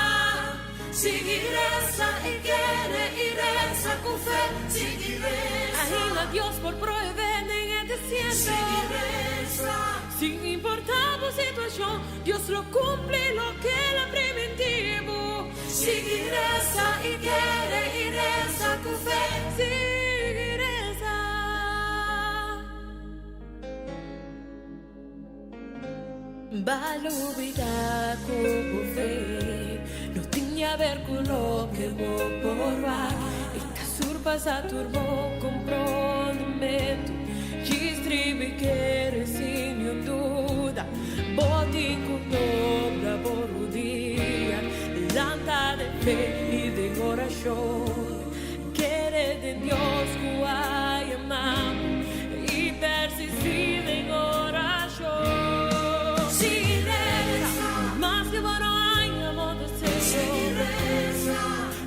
Sigui resa i kere i resa ku fe. Sigui resa. Ainda Dios por prohibé den e desierto. Sigui resa. Sin importá bo situashon, Dios lo kumpli loke el a primintí bo. Sigui resa i kere i resa ku fe. Sigui resa. Ba lubida ku bo fe no tin di haber ku loke bo por wak. E ta surpasa tur bo komprondementu. Djis tribi kere sin niun duda. Bo tin ku dobla bo rudia. Lanta den fe i den orashon. Kere den Dios ku a yama bo i persistí den orashon. Sigui resa, maske bo no haña bo deseo.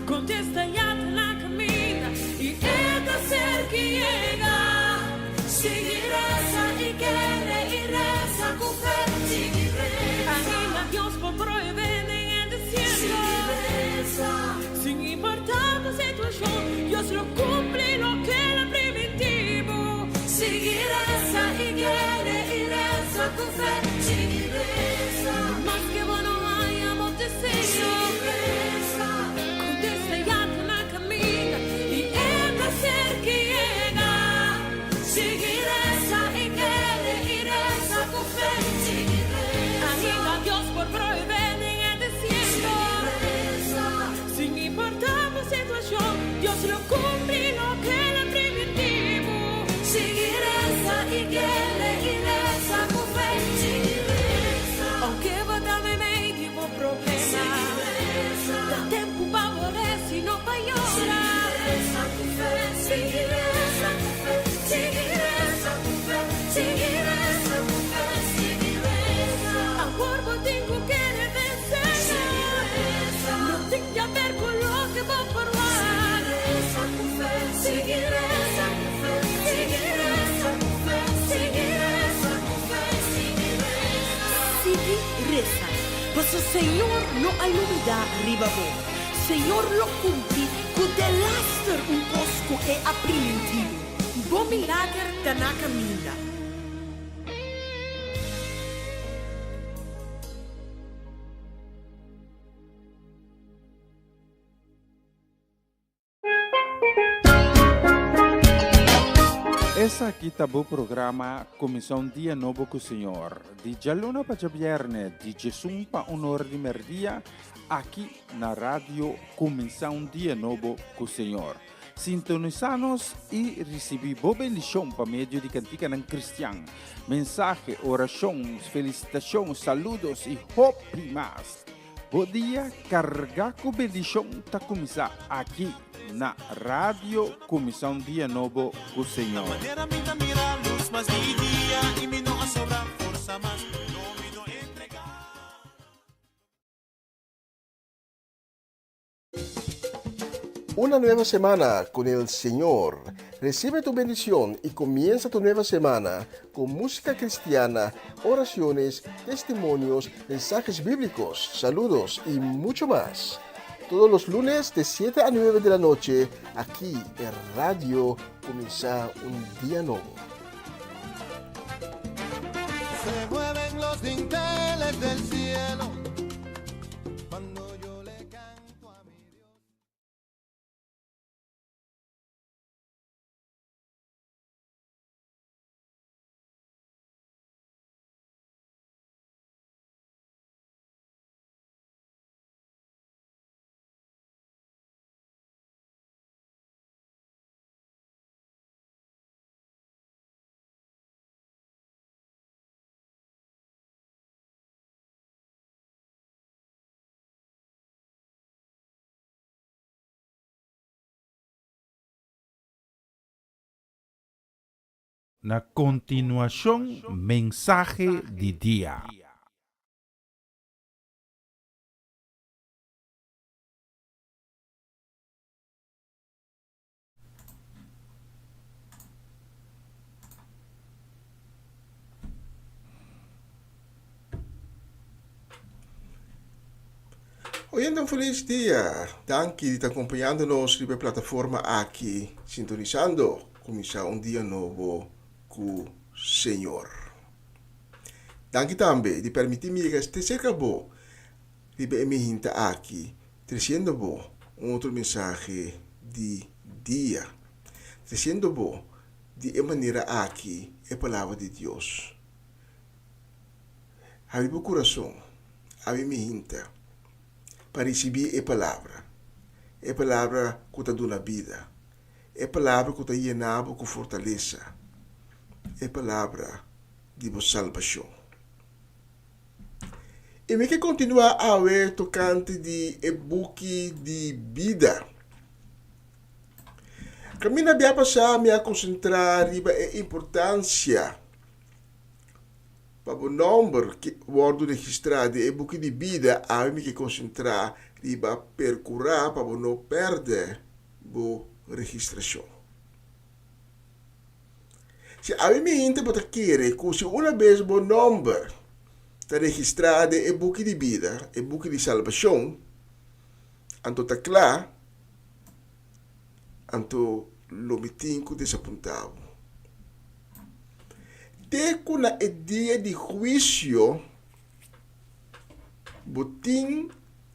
Kontesta ya ta na kaminda i e ta serka i yega. Sigui resa i kere i resa ku fe. Ainda Dios por prohibé den e desierto. Sin importá bo situashon, Dios lo kumpli loke el a primintí. Paso Señor no a lubidá riba bo. Señor lo kumpli ku delaster un kos ku E a primintí bo. Bo milager ta na kaminda. Esaki ta bo programa Kuminsá un Dia Nobo ku Señor, di djaluna pa djabièrnè, di djesun pa un ora di mèrdia, aki na Radio Kuminsá un Dia Nobo ku Señor. Sintonisá nos i risibí bo bendishon pa medio di kantikanan kristian, mensahe, orashon, felisitashon, saludos i hopi mas. Bo dia carga cu bendicion ta cuminsa aki na Radio Cuminsa un Dia Nobo cu Señor. Una nueva semana con el Señor. Recibe tu bendición y comienza tu nueva semana con música cristiana, oraciones, testimonios, mensajes bíblicos, saludos y mucho más. Todos los lunes de 7 a 9 de la noche, aquí en Radio Comienza un Día Nuevo. Se mueven los dinteles del cielo cuando yo le canto a mi Dios. Na kontinuashon mensahe di dia. Oyente un feliz dia. Danki di ta acompañando nos riba e plataforma aki, sintonisando cuminsa un dia nobo cu Señor. Danki tambe di permiti mi yega este cerca bo riba e mihinta aki, treciendo bo un otro mensahe di dia. Treciendo bo di e manera aki e Palabra di Dios. Habri bo kurason, habri mi hinta, pa risibí e Palabra, e Palabra ku ta duna bida, e Palabra ku ta yena bo ku fortalesa, e Palabra di bo salbashon. I mi ke kontinuá awe tokante di e buki di bida. Kaminda bia pasá mi a konsentrá riba e importansia pa bo nòmber wòrdu registrá den e buki di bida. Awe mi ke konsentrá riba perkurá pa bo no pèrdè bo registrashon. Si awe mi hende bo ta kere ku si una bes bo nòmber ta registrá den e buki di bida, e buki di salbashon, anto ta kla. Anto lo mi tin ku desapuntá bo. Te ku na e dia di huisio bo tin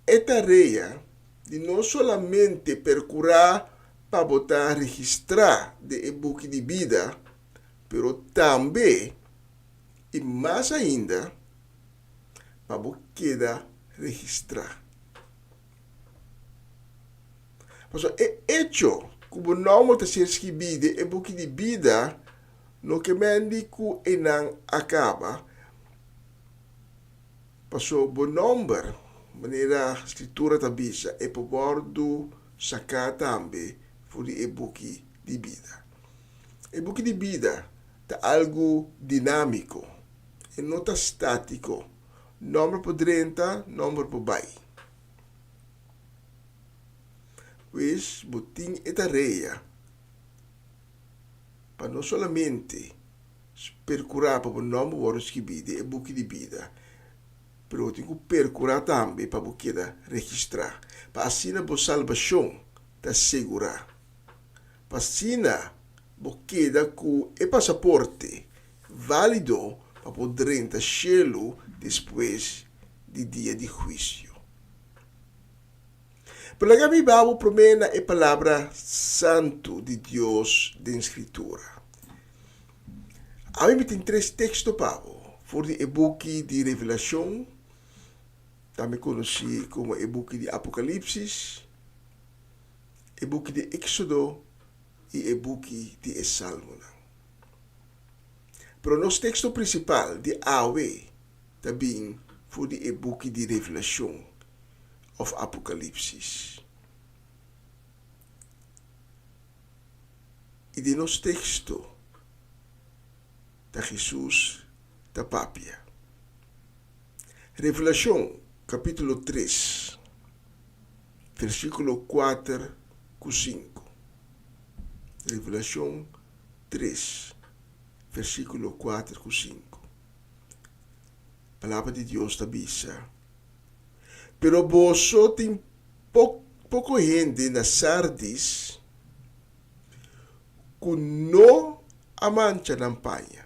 e tarea di no solamente perkurá pa bo ta registrá den e buki di bida, pero tambe, i mas ainda, pa bo keda registrá. Pasobra e echo ku bo nòmber ta ser skibí den e buki di bida no ke men di ku einan a kaba. Pasobra bo nòmber, manera Skritura ta bisa, e por wòrdu saká tambe for di e buki di bida. E buki di bida ta algu dinámiko, e no ta státiko. Nòmber por drenta, nòmber por bai. Pues bo tin e tarea pa no solamente percura pa bo nomber worde skibi den e buki di bida, Pero bo tin ku perkurá tambe pa bo keda registrá, pa asina bo salbashon ta segurá. Pa asina bo keda ku e pasaporte válido pa por drenta shelu despues di dia di huisio. Pero laga mi ba bo promé na e Palabra santu di Dios den Skritura. Awe mi tin tres teksto pa bo for di e buki di Revelashon, tambe konosí komo e buki di Apokalipsis, e buki di Éksodo i e buki di e Salmonan. Pero nos teksto prinsipal di awe ta bin for di e buki di Revelashon òf Apokalipsis. I den nos teksto ta Hesus ta papia. Revelashon kapítulo tres, versíkulo kuater ku sinku. Revelashon tres, versíkulo kuater ku sinku. Palabra di Dios ta bisa, Pero boso tin poko hende na Sardis ku no a mancha nan paña.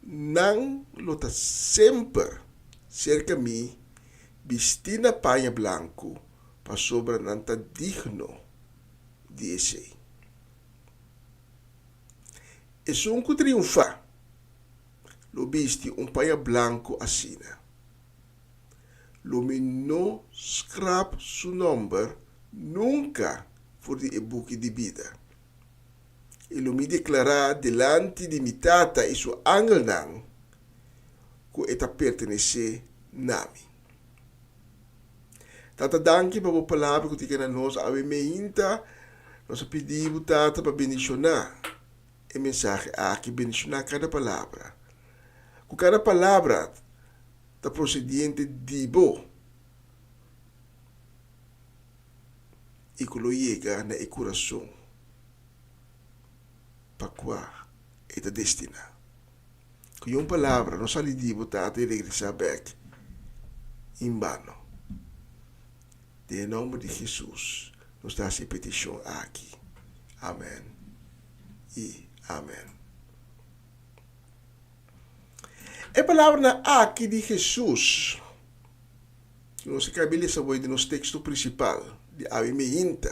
Nan lo ta semper serka mi bistí na paña blanku, pasobra nan ta digno di esei. Esun ku triunfá lo bisti un paña blanku asina. Lo mi no skrap su nòmber nunka for di e buki di bida, i lo mi deklará dilanti di mi Tata i su angelnan ku e ta pertenesé na mi. Tata, danki pa bo palabra ku ta yega na nos awe meinta. Nos a pidi bo, Tata, pa bendishoná e mensahe aki, bendishoná kada palabra. Ku kada palabra ta prosediente di bo i ku lo yega na e kurason pa kua e ta destiná. Ku un palabra no sali di bo Tata i regresá bèk en bano. Den e nòmber di Hesus nos ta hasi e petishon aki. Amèn i amèn. E palabranan aki di Hesus, ku nos a kabi lesa awor den nos teksto prinsipal di awe meinta,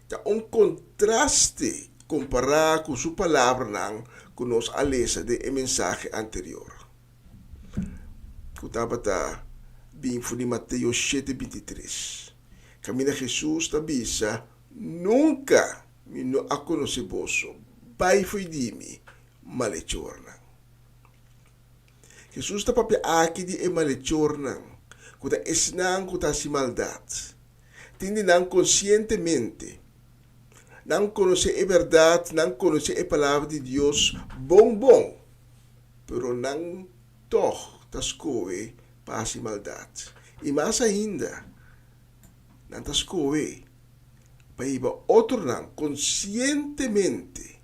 ta un kontraste kompará ku su palabranan ku nos a lesa den e mensahe anterior, ku tabata bin for di Mateo shete bintitres, kaminda Hesus ta bisa, Nunka mi no a konosé boso, bai fo'i di mi, malechornan. Hesus ta papia aki di e malechornan, ku ta esnan ku ta hasi maldat. Tin di nan konsientemente. Nan konosé e bèrdat, nan konosé e Palabra di Dios bon bon, pero nan tòg ta skohe pa hasi maldat. I mas ainda, nan ta skohe pa hiba otronan konsientemente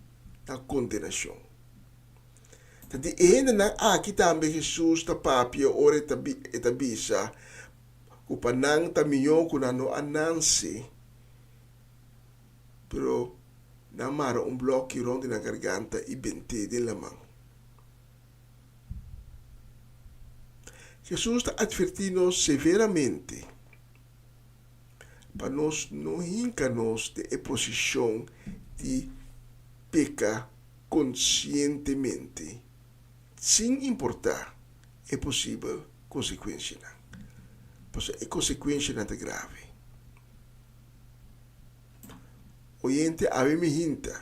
na kondenashon. Ta di e hendenan aki tambe Hesus ta papia ora e ta bisa ku pa nan ta mihó ku nan no a nanse, pero nan mara un blòki rònt di nan garganta i bent'é den laman. Hesus ta atvertí nos severamente pa nos no hinka nos den e posishon di peka konsientemente, sin importá e posibel konsekuensianan. Pasobra e konsekuensianan ta grave. Oyente, awe mi hinta,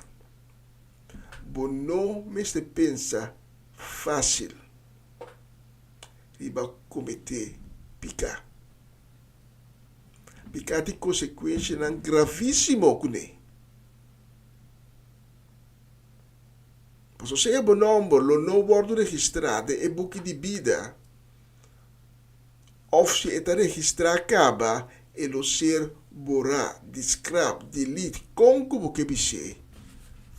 bo no mester pensa fásil riba kometé piká. Piká tin konsekuensianan gravísimo kuné. Pasobra sea bo nòmber lo no wòrdu registrá den e buki di bida, òf si e ta registrá kaba, e lo ser borá, diskrap, delete, kon ku bo ke bis'é,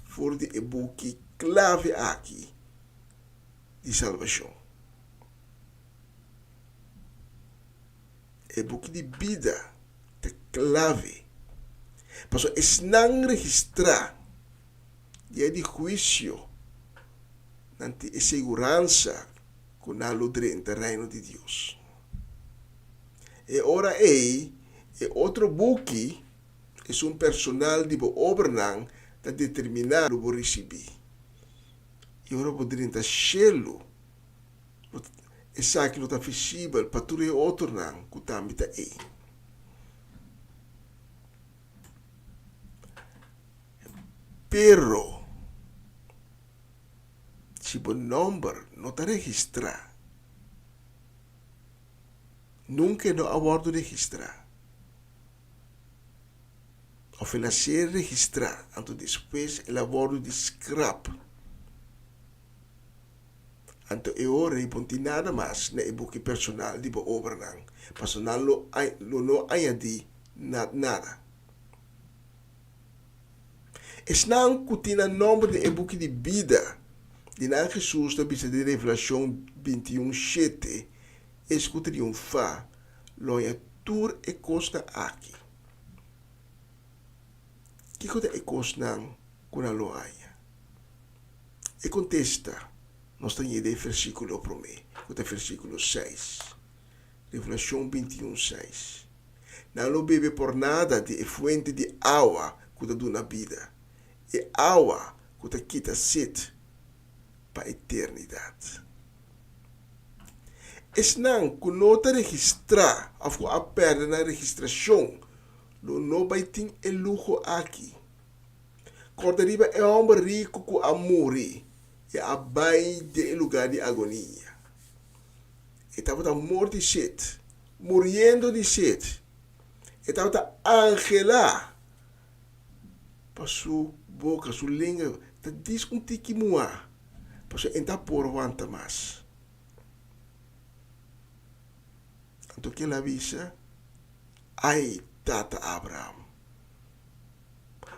for di e buki klave aki di salbashon. E buki di bida ta klave, pasobra esnan registrá dia di huisio nan tin e seguransa ku nan lo drenta Reino di Dios. E ora ei, e otro buki, esun personal di bo obranan, ta determiná lo bo risibí. I ora bo drenta shelu, lo esaki lo ta visibel pa tur e otronan ku tambe ta ei. Pero, si bo nòmber no ta registrá, nunka e no a wòrdu registrá, òf el a ser registrá, anto despues el a wòrdu di skrap. Anto e ora ei bo no tin nada mas na e buki personal di bo obranan, pasobra nan lo lo no añadí na nada. Esnan ku tin nan nòmber den e buki di bida, di nan Hesus ta bisa den Revelashon 21, shete, Es ku triunfá lo haña tur e kosnan aki. Kiko ta e kosnan ku nan lo haña? E kontesta nos ta ñe den versíkulo promé, ku ta versíkulo seis. Revelashon 21, seis. Nan lo bebe por nada di e fuente di awa ku ta duna bida, e awa ku ta kita set pa eternidat. Esnan ku no ta registrá òf ku a pèrdè nan registrashon lo no bai tin e luho aki. Kòrda riba e hòmber riku ku a muri i a bai den e lugá di agonia. E tabata mor di set, muriendo di set. E tabata anhelá pa su boka, su lenga ta dis un tiki muhá, pasobra e no ta por wanta mas. Anto kel a bisa, Ai, tata Abraham!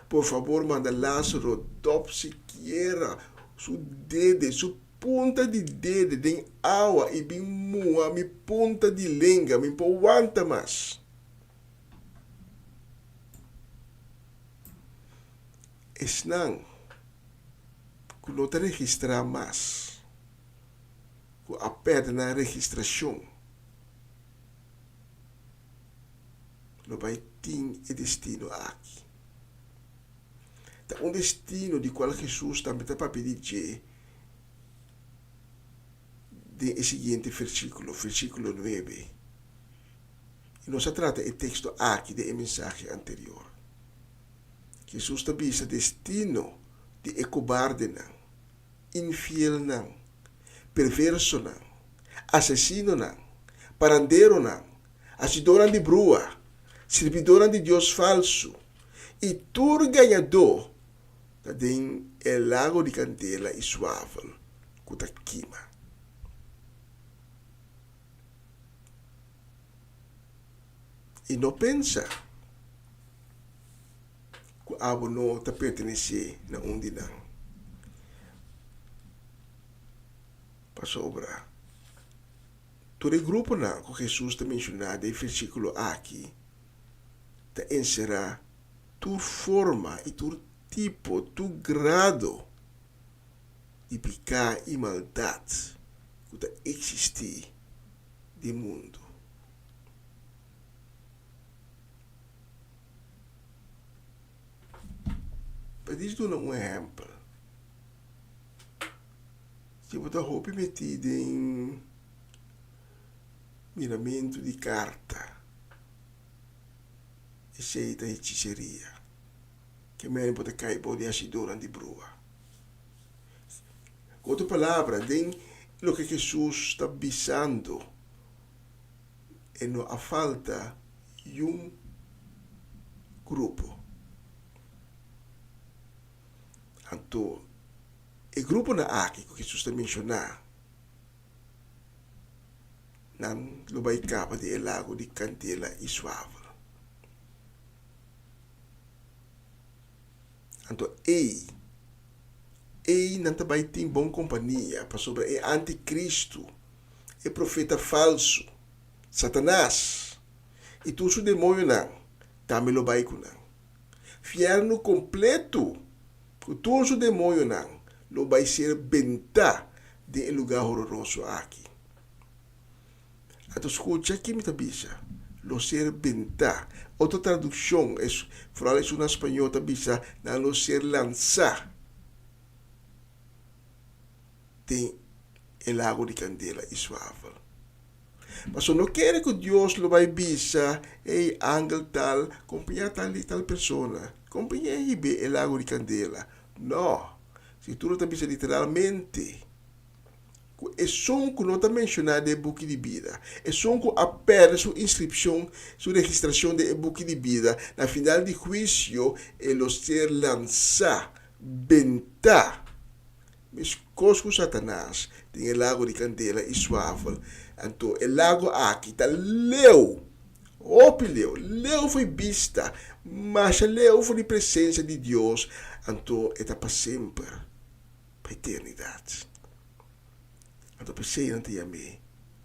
Por fabor manda Lázaro dòp sikiera su dede, su punta di dede den awa i bin muha mi punta di lenga, mi por wanta mas. Esnan ku no ta registrá mas, ku a pèrdè nan registrashon, lo bai tin e destino aki. Ta un destino di kual Hesus tambe ta papia di dje den e siguiente versíkulo, versíkulo nuebe. I nos a trata e teksto aki den e mensahe anterior. Hesus ta bisa destino di e kobardenan, infielnan, perversonan, asesinonan, paranderonan, hasidónan di brua, sirbidónan di dios falsu i tur gañadó ta den e lago di kandela i suafel ku ta kima. I no pensa ku abo no ta pertenesé na un di nan, pasobra Tur e gruponan ku Hesus ta menshoná den e versíkulo aki ta enserá tur forma i tur tipo, tur grado di piká i maldat ku ta eksistí den mundu. Pa dis duna un ehèmpel. Si bo ta hopi metí den miramentu di karta, esei ta hechiseria. Ke mene bo ta kai bou di hasidónan di brua. Ku otro palabra, den loke Hesus ta bisando, e no a falta yun grupo. Anto, e gruponan aki ku Hesus ta menshoná, nan lo bai kaba den e lago di kandela i suavel. Anto ei, ei nan ta bai tin bon kompania, pasobra e antikristu, e profeta falsu, Satanas, I tur su demoñonan tambe lo bai ku nan. Fièrnu kompletu ku tur su demoñonan lo bai ser bentá den e lugá hororoso aki. Anto skucha ki mi ta bisa, lo ser bentá. Otro tradukshon, foral esun na spañó, ta bisa nan lo ser lansá den e lago di kandela i suafel. Pasobra no kere ku Dios lo bai bisa, Ey, angel tal, kompañá tal i tal persona, kompañ'é hib'é e lago di kandela. No! Skritura ta bisa literalmente ku esun ku no ta menshoná den e buki di bida, esun ku a pèrdè su inskripshon, su registrashon den e buki di bida, na final di huisio e lo ser lansá, bentá. Meskos ku Satanas den e lago di kandela i suafel, anto e lago aki ta leu, hopi leu, leu for di bista, masha leu for di presensia di Dios, anto e ta pa semper, pa eternidat. Anto p'esei nan ta yam'é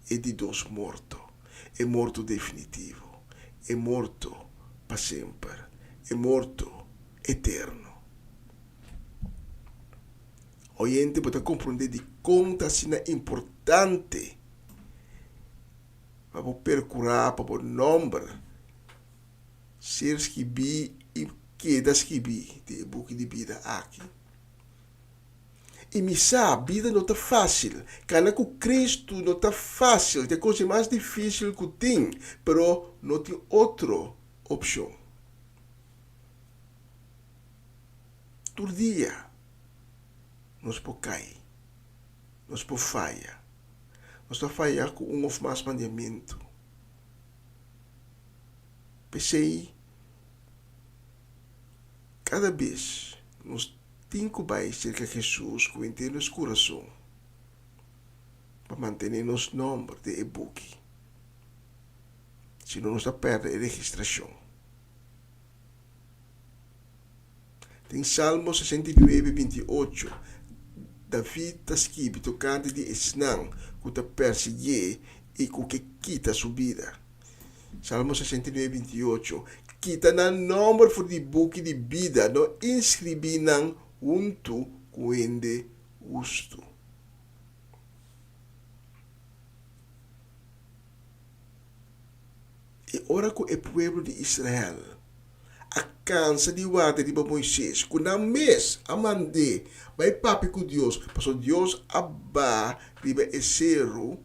e di dos morto, e morto definitivo, e morto pa semper, e morto eterno. Oyente bo ta komprondé dikon ta asina importante pa bo perkurá pa bo nòmber ser skibí i keda skibí den e buki di bida aki. I mi sa, bida no ta fásil. Kana ku Kristu no ta fásil, ta e kos di mas difísil ku tin, pero no tin otro opshon. Tur dia nos por kai, nos por faya. Nos ta faya ku un òf mas mandamentu. P'esei, kada bes nos tin ku bai serka Hesus ku henter nos kurason pa mantené nos nòmber den e buki, sino nos ta pèrdè e registrashon. Den Salmo 69, 28, David ta skibi tokante di esnan ku ta persiguié i ku ke kita su bida. Salmo 69, 28, Kita nan nòmber for di buki di bida, no inskribí nan huntu ku hende hustu. I ora ku e pueblo di Israel a kansa di warda riba Moises, ku nan mes a mand'é bai papia ku Dios, pasobra Dios a ba riba e seru,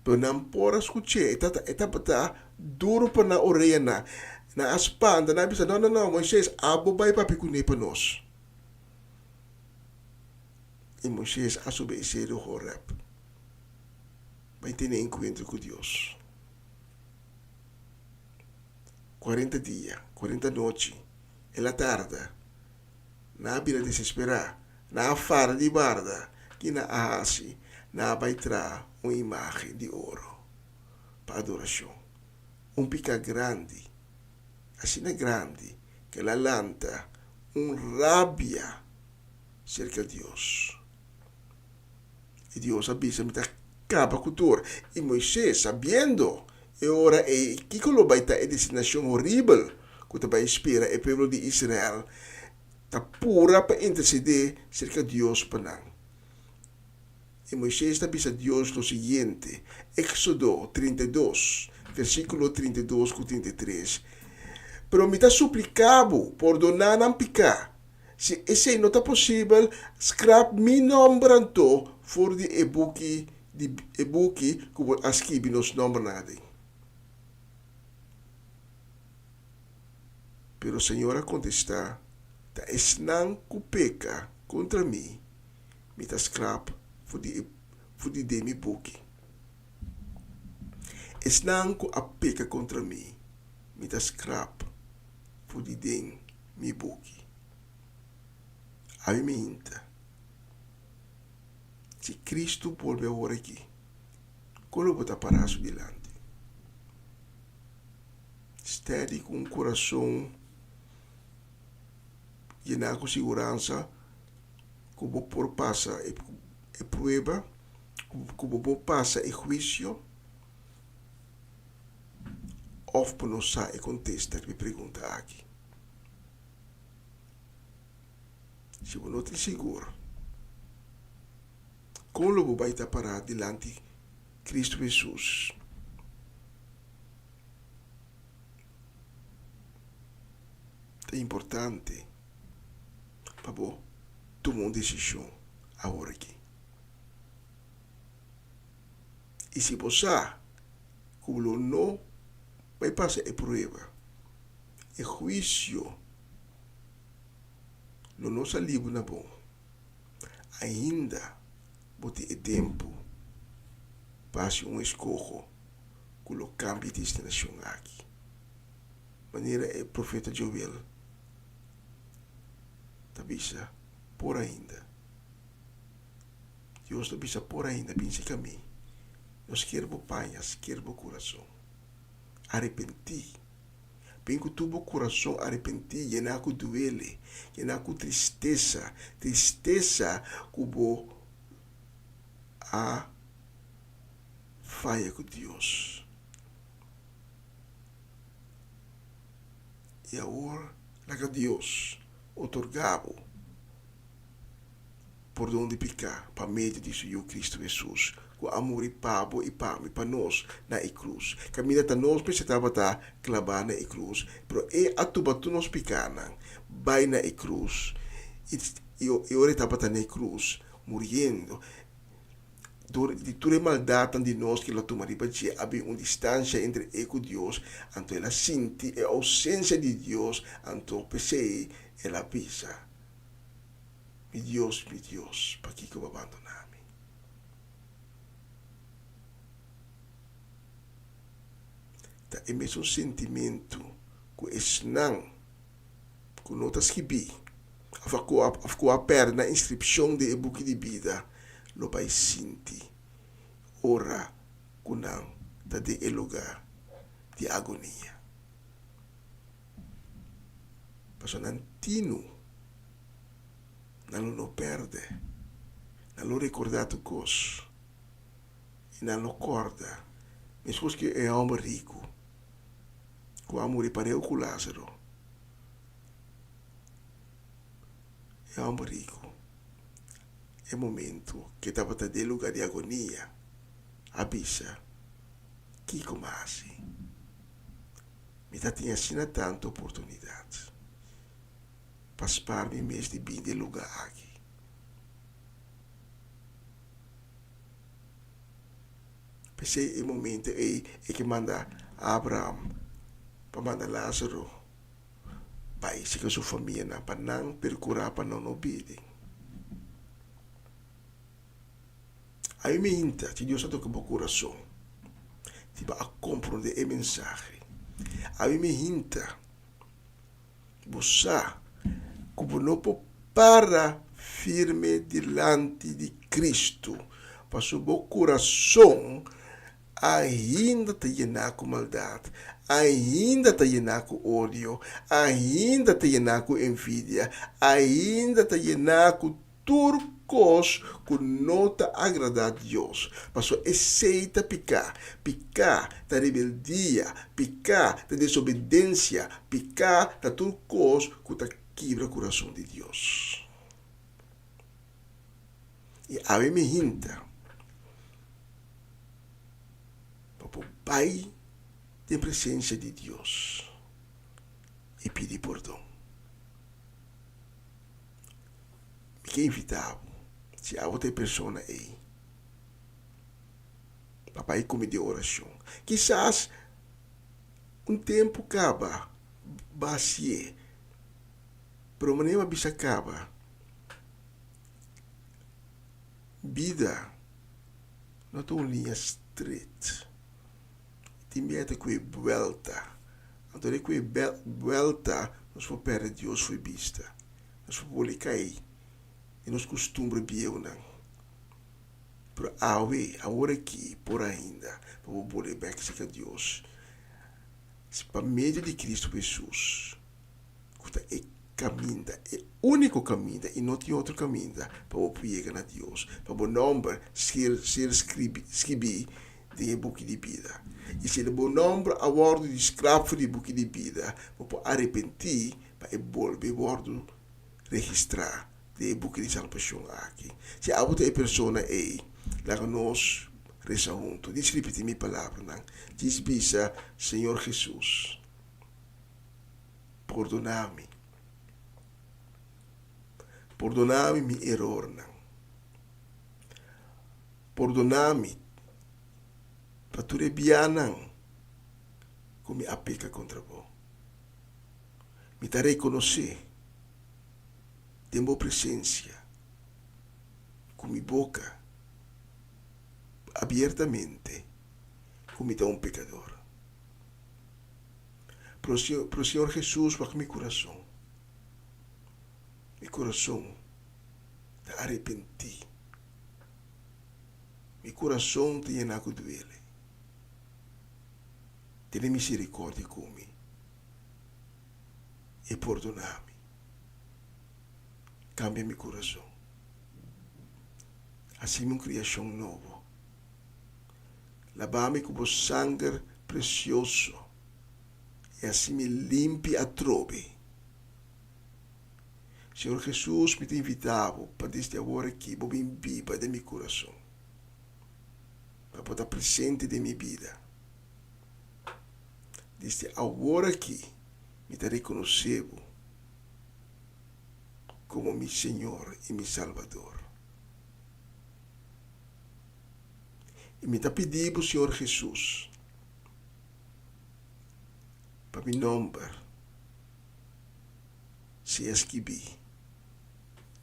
pero nan por a skuch'é, e tabata duru pa nan oreanan. Nan a spanta, nan a bisa, No, no, no, Moises, abo bai papia kuné pa nos. I Moises a subi e seru Horeb. Bai tene enkuentro ku Dios. Kuarenta dia, kuarenta nochi, el a tarda. Nan a bira desesperá, nan a fara di warda. Ki nan a hasi? Nan a bai traha un imágen di oro pa adorashon. Un piká grandi, asina grandi ku el a lanta un rabia serka Dios. I Dios a bisa, Mi ta kaba ku tur. I Moisés, sabiendo e ora ei kiko lo bai ta e destinashon horibel ku ta bai spera e pueblo di Israel, ta pura pa intersedé serka Dios pa nan. I Moisés ta bisa Dios lo siguiente, Éksodo 32, versíkulo 32 ku 33, Pero mi ta supliká bo, pordoná nan piká, Si esei no ta posibel, skrap mi nòmber anto for di e buki di e buki ku bo a skibi nos nòmbernan aden. Pero Señor a kontestá, Ta esnan ku peka kontra mi, mi ta skrap for di e for di den mi buki. Esnan ku a peka kontra mi, mi ta skrap for di den mi buki. Ami mi hinta. Si Cristo bolbe awor aki, kon lo bo ta pará su dilanti? Steady ku un kurason yená ku siguransa ku bo por pasa e prueba, ku bo por pasa e huisio. Òf bo no sa e kontesta riba e pregunta aki? Si bo no tin sigur, kon lo bo bai ta pará dilanti Kristu Hesus? Ta importante pa bo tuma un desishon awor aki. I si bo sa ku bo lo no bai pasa e prueba, e huisio lo no sali bo na bon. Ainda bo tin e tempu pa hasi un eskoho ku lo kambia e destinashon aki. Manera e profeta Joel ta bisa, Por ainda. Dios ta bisa por ainda, bin serka mi. No sker bo paña, sker bo kurason. Arepentí. Bin ku tur bo kurason arepentí, yená ku duele, yená ku tristesa, tristesa ku bo a faya ku Dios. I awor laga Dios otorgá bo pordon di piká pa medio di su Yu Kristu Hesus, ku a muri pa bo i pa mi, pa nos, na e krus. Kaminda ta nos mester tabata klabá na e krus, pero E a tuba tur nos pikánan bai na e krus, i ora E tabata na e krus, muriendo, dor di tur e maldatnan di nos ku el a tuma riba dje, a bin un distansha entre e ku Dios, anto el a sinti e ousensia di Dios, anto p'esei el a bisa, Mi Dios, mi Dios, pakiko bo a bandoná mi? Ta e mesun sentimentu ku esnan ku no ta skibí òf ku a pèrdè nan inskripshon den e buki di bida lo bai sinti ora ku nan ta den e lugá di agonia. Pasobra nan tinu, nan lo no pèrdè, nan lo rekordá tur kos i nan lo kòrda meskos ku e hòmber riku ku a muri pareu ku Lázaro. E hòmber riku, e momentu ku e tabata den lugá di agonia, a bisa, Kiko mi a hasi? Mi ta tin asina tantu oportunidat pa spar mi mes di bin den lugá aki. P'esei e momento ei e ke manda Abraham pa manda Lázaro bai serka su famianan pa nan perkurá pa nan no bini. Ami mi hinta si Dios a toka bo kurason si bo a komprondé e mensahe. Ami mi hinta bo sa ku bo no por para firme dilanti di Kristu pasobra bo kurason ainda ta yená ku maldat, ainda ta yená ku odio, ainda ta yená ku envidia, ainda ta yená ku Tur kos ku no ta agradá Dios, pasobra esei ta piká. Piká ta rebeldia, piká ta desobedensia, piká ta tur kos ku ta kibra kurason di Dios. I awe mi hinta pa bo bai den presensia di Dios i pidi pordon. Mi ke invitá bo, si abo ta e persona ei, pa bai ku mi den orashon. Kisas un tempu kaba bo hasié, pero manera bo a bisa kaba, bida no ta un liña stret. Tin bia ta ku e buelta. Anto di ku e buelta nos por pèrdè Dios fo'i bista. Nos por boli kai den nos kustumber bieunan. Pero awe, awor aki, por ainda pa bo boli bèk serka Dios. Si pa medio di Kristu Hesus, ku ta e kaminda, e úniko kaminda i no tin otro kaminda pa bo por yega na Dios, pa bo nòmber ser ser skibí. den e buki di bida. I si bo nòmber a wòrdu di skrap for di e buki di bida, bo por arepentí pa e bolbe wòrdu registrá den e buki di salbashon aki. Si abo ta e persona ei, laga nos resa huntu. Djis ripití mi palabranan. Djis bisa, Señor Hesus, pordoná mi. Pordoná mi mi erornan. Pordoná mi pa tur e bianan ku mi a peka kontra bo. Mi ta rekonosé den bo presensia ku mi boka abiertamente ku mi ta un pekador. Pero Señor Hesus wak mi kurason. Mi kurason ta arepentí. Mi kurason ta yená ku duele. Tene miserikordia ku mi i pordoná mi. Kambia mi kurason. Hasi mi un kriashon nobo. Laba mi ku bo sanger presioso i hasi mi limpi atrobe. Señor Hesus, mi ta invitá bo pa desde awor aki bo bin biba den mi kurason, pa bo ta presente den mi bida. Desde awor aki mi ta rekonosé bo komo mi Señor i mi Salbador. I mi ta pidi bo, Señor Hesus, pa mi nòmber sea skibí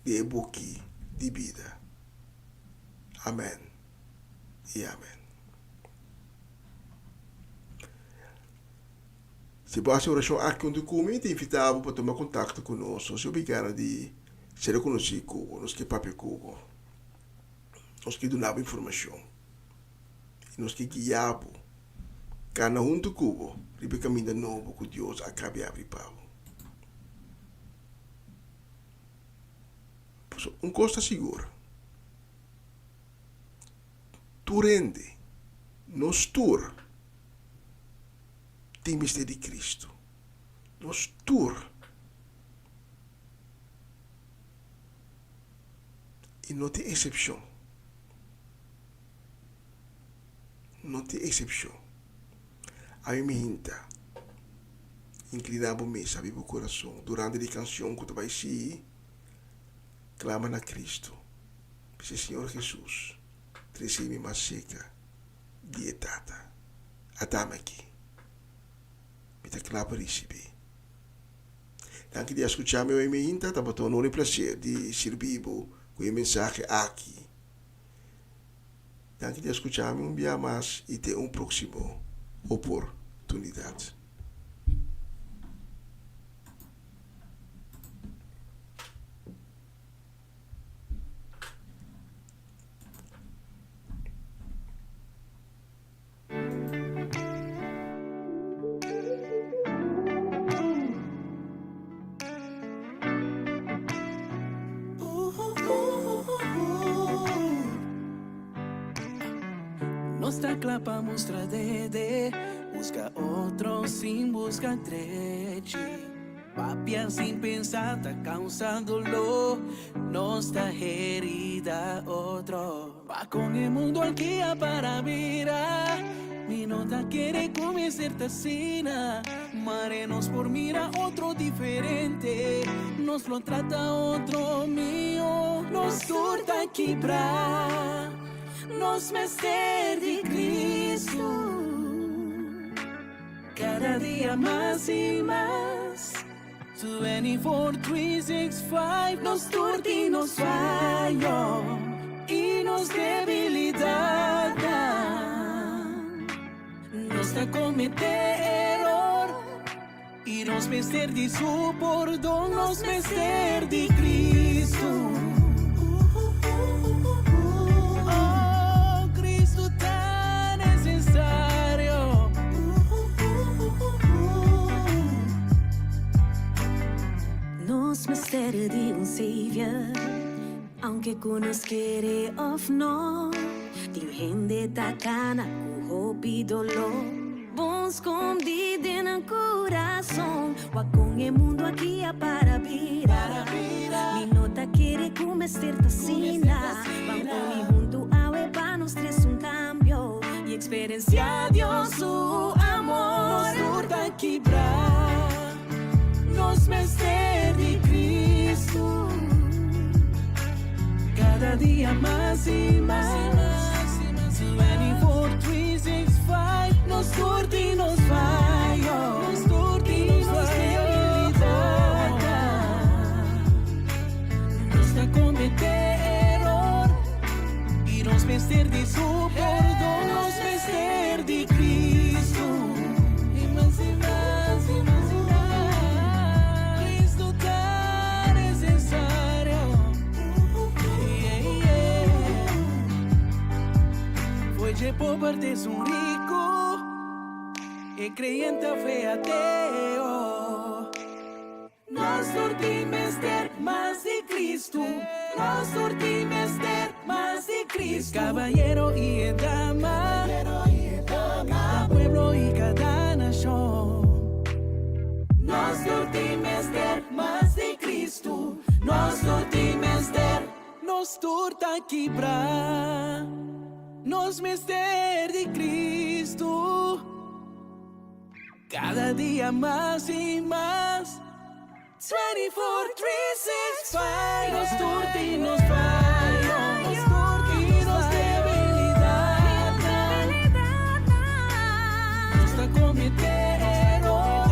den e buki di bida. Amèn i amèn. Si bo hasi orashon aki huntu ku mi, mi ta invitá bo pa tuma kontakto ku nos. Nos hopi gana di sera konosí ku bo. Nos ke papia ku bo. Nos ke duna bo informashon. I nos ke guia bo kana huntu ku bo riba e kaminda nobo ku Dios a kabi abri pa bo. Pasobra un kos ta sigur, tur hende, nos tur, tin mester di Kristu. Nos tur. I no tin eksepshon. No tin eksepshon. Ami mi hinta. Inkliná bo mes, habri bo kurason durante di kanshon ku ta bai sigui, klama na Kristu. Bisa, Señor Hesus, trese mi mas serka di e Tata. Ata mi aki. Mi ta kla pa risibí. Danki di a skuchá mi hoy meinta. Tabata un honor i plaser di sirbi bo ku e mensahe aki. Danki di a skuchá mi un bia mas i te un próksimo oportunidat. Nos ta kla pa mustra dede, buska otro sin buska drechi. Papia sin pensa ta causa dolor, nos ta herida otro. Pa con e mundo aki a para bira, mi no ta kere cu mester ta asina. Mare nos por mira otro diferente, nos lo trata otro mihor. Nos tur ta kibra, nos mester di Cristo. Kada dia mas i mas. 24, 3, 6, 5 Nos tur tin nos fayo i nos debilidatnan. Nos ta kometé eror i nos mester di su pordon. Nos mester di Cristo. Oh, Cristo ta necesario. Nos mester di un Savior, aunke ku nos kere of no. Tin hende ta kana ku. Hopi doló bon skondí den nan kurason. Wak kon e mundu aki a para bira. Mi no ta kere ku mester ta asina. Ban uni huntu awe pa nos tres un kambio i eksperensiá Dios su amor. Nos tur ta kibrá, nos mester di Cristo. Kada dia mas i mas. 24, 3, 6, 5, nos tur tin nos fayo, nos tur tin nos debilidad. Nos ta comete eror y nos mester di su pordon, nos mester di Cristo. Y mas y mas y mas y mas, Cristo ta necesario. Yeah, yeah. Foi de pober des un rico E creyente fe ateo Nos tur tin mester mas di Cristo Nos tur tin mester mas di Cristo E caballero y e dama Cada pueblo y cada nacion Nos tur tin mester mas di Cristo Nos tur tin mester Nos tur ta kibrá, nos mester di Cristo cada dia mas i mas. 24, 3, 6, 5, nos tur tin nos fayo, nos tur tin nos debilidadnan. Nos ta comete eror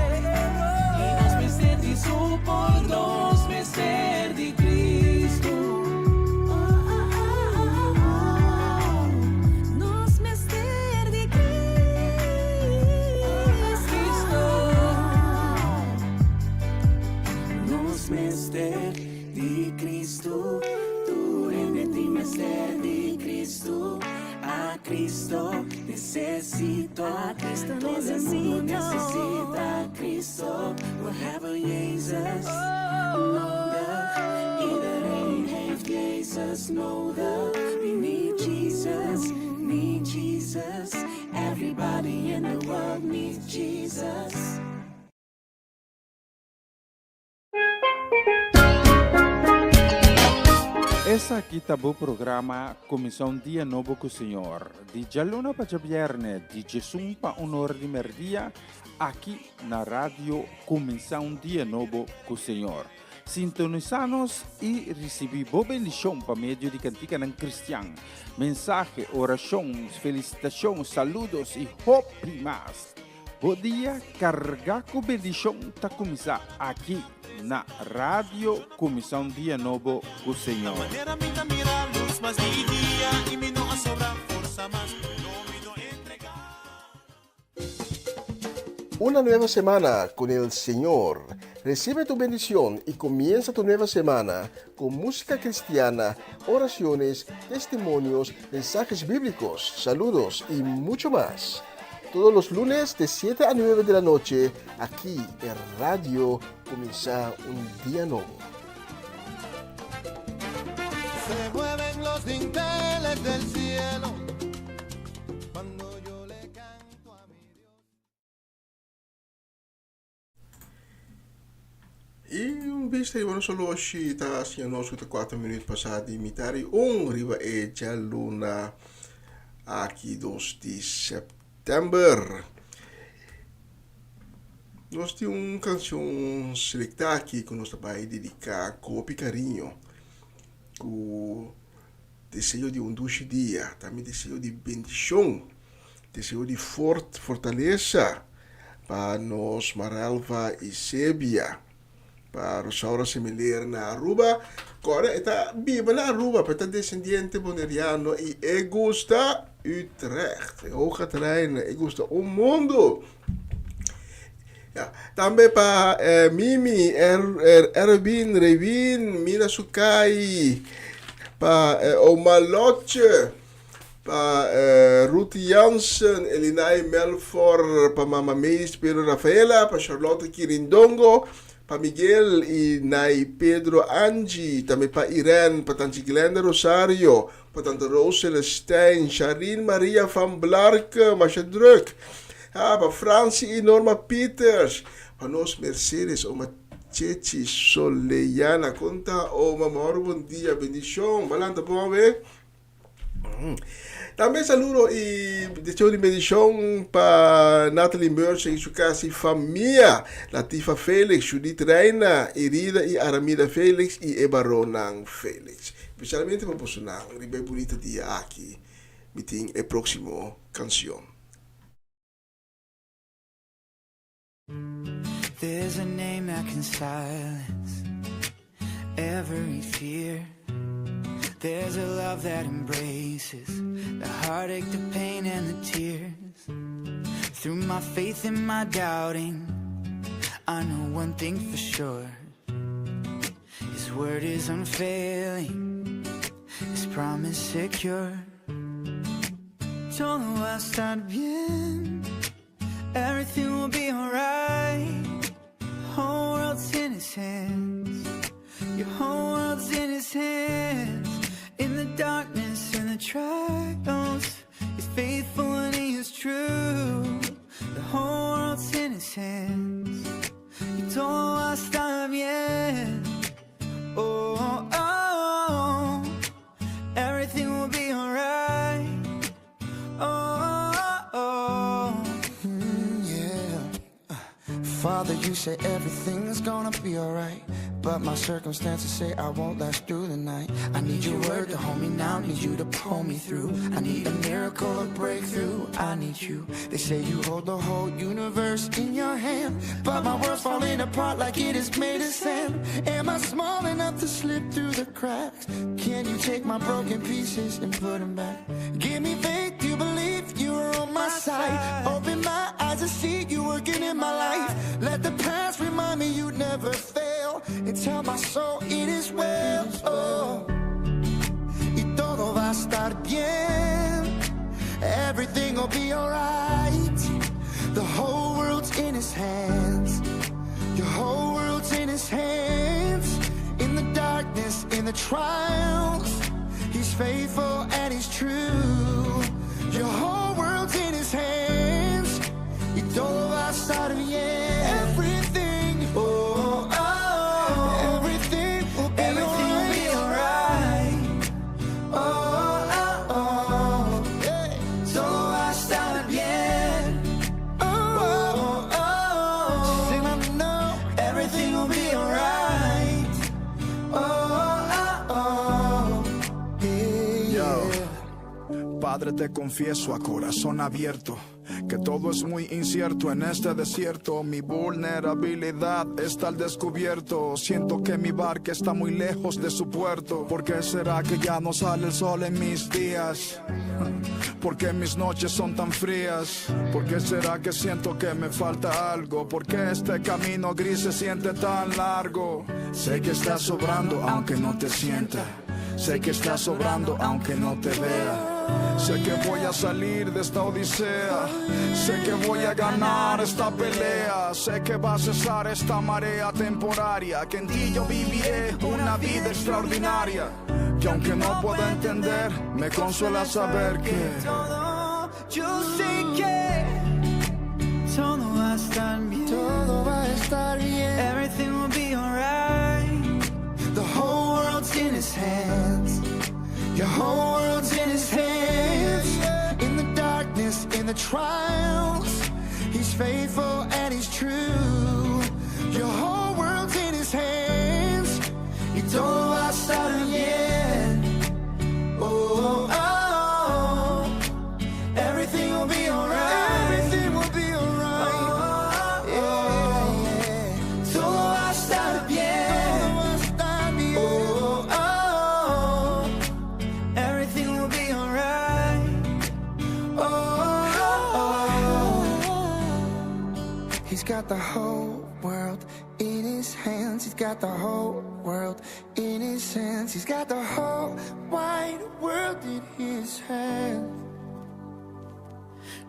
i nos mester di su pordon, nos mester di Cristo. Nos mester di Cristo. Nos mester di Cristo. Tur hende tin mester di Cristo. A Cristo necesito. A Cristo Todo el mundo necesito. necesita Cristo. We hebben Jezus nodig. Iedereen heeft Jezus nodig. We need Jesus, need Jesus. Everybody in the world needs Jesus. Esaki ta bo programa Kuminsá un Dia Nobo ku Señor, di djaluna pa djabièrnè, di djesun pa un ora di mèrdia, aki na Radio Kuminsá un Dia Nobo ku Señor. Sintonisá nos i risibí bo bendishon pa medio di kantikanan kristian, mensahe, orashon, felisitashon, saludos i hopi mas. Bo dia kargá ku bendishon ta kuminsá aki na Radio Kuminsá un Dia Nobo ku Señor. Una nueva semana con el Señor. Recibe tu bendición y comienza tu nueva semana con música cristiana, oraciones, testimonios, mensajes bíblicos, saludos y mucho más. Todos los lunes de 7 a 9 de la noche, aquí en Radio Comienza un Día Nuevo. Se mueven los dinteles del cielo cuando yo le canto a mi Dios. I un bista riba nos oloshi ta siña nos ku ta kuater minüt pasá di mitar i un riba e djaluna aki dos di sèptèmber. Nos tin un kanshon selektá aki ku nos ta bai dediká ku hopi kariño, ku deseo di un dushi dia, tambe deseo di bendishon. Deseo di fort fortalesa pa nos Marelva y Sebia, pa Rosaura Semiler na Aruba. Kòrda e ta biba na Aruba, pero e ta desendiente boneriano y e gusta Utrecht. E hoga trein, e gusta un mundo. Ja, tambe pa eh, Mimi, er, er, Erwin, Rewin, Mira Sukai, pa eh, Oma Lotje, Pa Ruth Jansen, Elinay Melfor, pa Mama Meis, Pedro Rafaela, pa Charlotte Kirindongo, pa Miguel y Nay Pedro Angie, tambe pa Irene, pa Tanchi Glenda Rosario, Pa Tante Roos Celestijn, Sharine Maria van Blarke, masha druk. Ah, pa Francie y Norma Peters. Pa nos Mercedes, oma Chechi Soleana. Conta oma, moro bon dia, bendicion. Balanta bon awe. Tambe saludo y deseo di bendicion pa Natalie Mercer y su casa y famia, Latifa Felix, Judith Reina, Irida y Aramida Felix y e baronnan Felix. Especialmente pa bosonan riba e bunita dia aki mi tin e proximo cancion. There's a name that can silence every fear. There's a love that embraces the heartache, the pain, and the tears. Through my faith and my doubting, I know one thing for sure. His word is unfailing, His promise secure. Todo va a estar bien. Everything will be alright. Whole world's in his hands. Your whole world's in his hands. In the darkness and the trials, he's faithful and he is true. The whole world's in his hands. Y todo va a estar bien. Oh. Everything will be alright. Oh. Yeah. Father, you say everything's gonna be alright. But my circumstances say I won't last through the night. I need your word to hold me now, need you to pull me through. I need a miracle, a breakthrough. I need you. They say you hold the whole universe in your hand. But my world's falling apart like it is made of sand. Am I small enough to slip through the cracks? Can you take my broken pieces and put them back? Give me faith to believe you are on my side. Open my eyes to see you working in my life. Let the past remind me you never fail. And tell my soul it is well. Oh. Y todo va a estar bien. Everything will be alright. The whole world's in his hands. Your whole world's in his hands. In the darkness, in the trials, he's faithful and he's true. Your whole world's in his hands. Y todo va a estar bien. Everything, oh, everything will be Everything will be alright. alright. Oh, Hey. Todo va a estar bien. Oh, Oh, sing I know. Everything will be alright. Oh. Yeah. Padre, te confieso a corazón abierto que todo es muy incierto en este desierto. Mi vulnerabilidad está al descubierto. Siento que mi barca está muy lejos de su puerto. ¿Por qué será que ya no sale el sol en mis días? ¿Por qué mis noches son tan frías? ¿Por qué será que siento que me falta algo? ¿Por qué este camino gris se siente tan largo? Sé que estás sobrando aunque no te sienta. Sé que estás sobrando aunque no te vea. Sé que voy a salir de esta odisea. Sé que voy a ganar esta pelea. Sé que va a cesar esta marea temporaria. Que en ti yo viviré una vida extraordinaria. Que aunque no pueda entender, me consuela saber que. Todo, yo sé que todo va a estar bien. Todo va a estar bien. Everything will be alright. The whole world's in his hands. Your whole world's in his hands. In the darkness, in the trials, he's faithful and he's true. Your whole world's in his hands. Y todo va a estar bien. Oh. Everything will be alright. Everything will be alright. Oh, Yeah. Todo va a estar bien. Todo va a estar bien. Oh. Everything will be alright. Oh. He's got the whole world in his hands. He's got the whole world in his hands. He's got the whole wide world in his hands.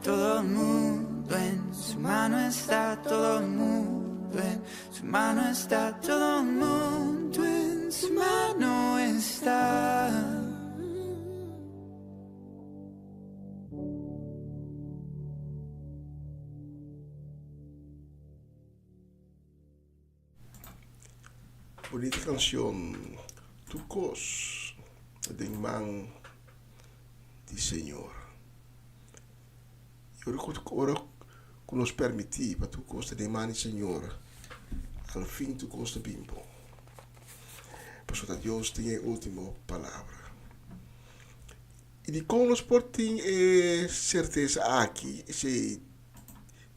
Todo el mundo en su mano está, todo el mundo en su mano está, todo el mundo en su mano está. Bunita kanshon tur kos ta den man di Señor. I ora ku ora ku nos permití pa tur kos ta den man di Señor, al fin tur kos ta bin bon. Pasobra ta Dios tin e último palabra. I dikon nos por tin e sertesa aki? Esei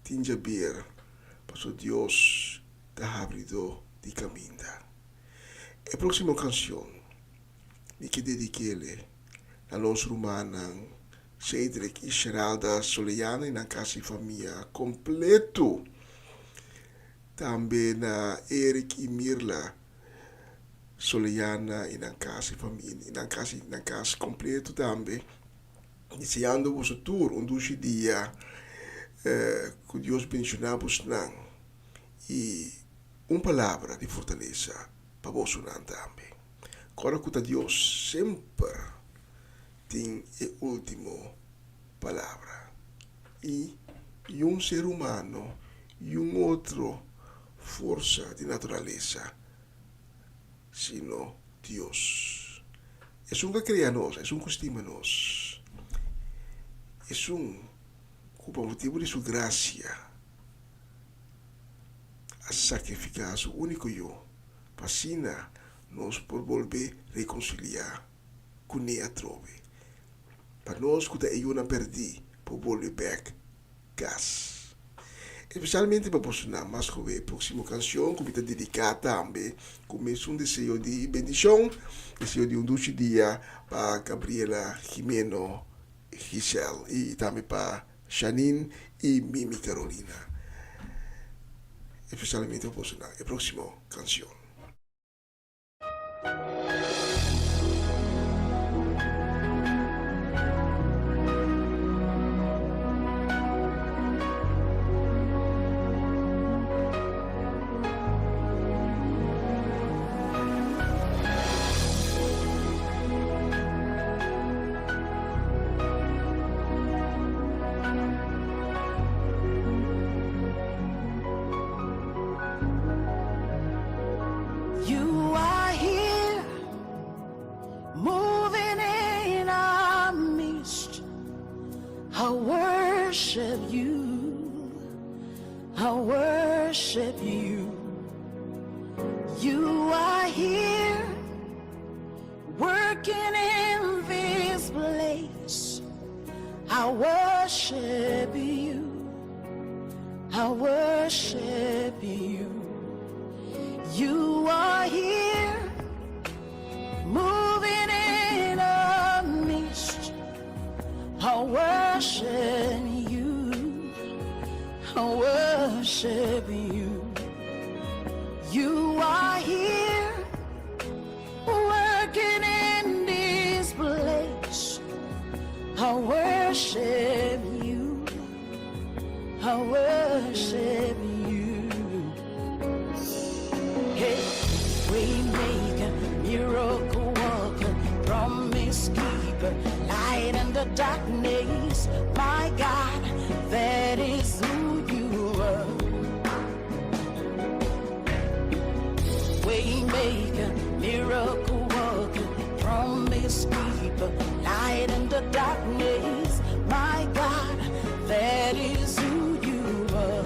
tin djaber pasobra Dios ta habridó di kaminda. E próksimo kanshon mi ke dedik'é na nos rumannan Cedric i Sheralda Soleana i nan kas i famia kompleto. Tambe na Eric i Mirla Soleana i nan kas i famia i nan kas i nan kas kompleto tambe. Deseando boso tur un dushi dia ku Dios bendishoná bosnan i un palabra di fortalesa pa bosonan tambe. Kòrda ku ta Dios semper tin e último palabra i i un ser humano i un otro forsa di naturalesa sino Dios. Esun ku a krea nos, esun ku stima nos, esun ku pa motibu di su grasia a sakrifiká su úniko Yu pa asina nos por bolbe rekonsiliá kuné atrobe, pa nos ku ta e yunan pèrdí por bolbe bèk kas. Especialmente pa bosonan mas joven e proximo cancion cu mi ta dedica tambe cu mesun deseo di bendicion, deseo di un dushi dia pa Gabriela Jimeno Giselle y tambe pa Janine y Mimi Carolina. Especialmente pa bosonan e proximo cancion. You are here, moving in our midst. I worship you. I worship you. You are here, working in this place. I worship you. I worship you. You are here, moving in our midst. I worship you. I worship you. You are here, working in this place. I worship you. I worship you. Hey, waymaker, miracle worker, promise keeper, light in the darkness. My God, that is who you are. Waymaker, miracle worker, promise keeper, light in the darkness. My God, that is who you are.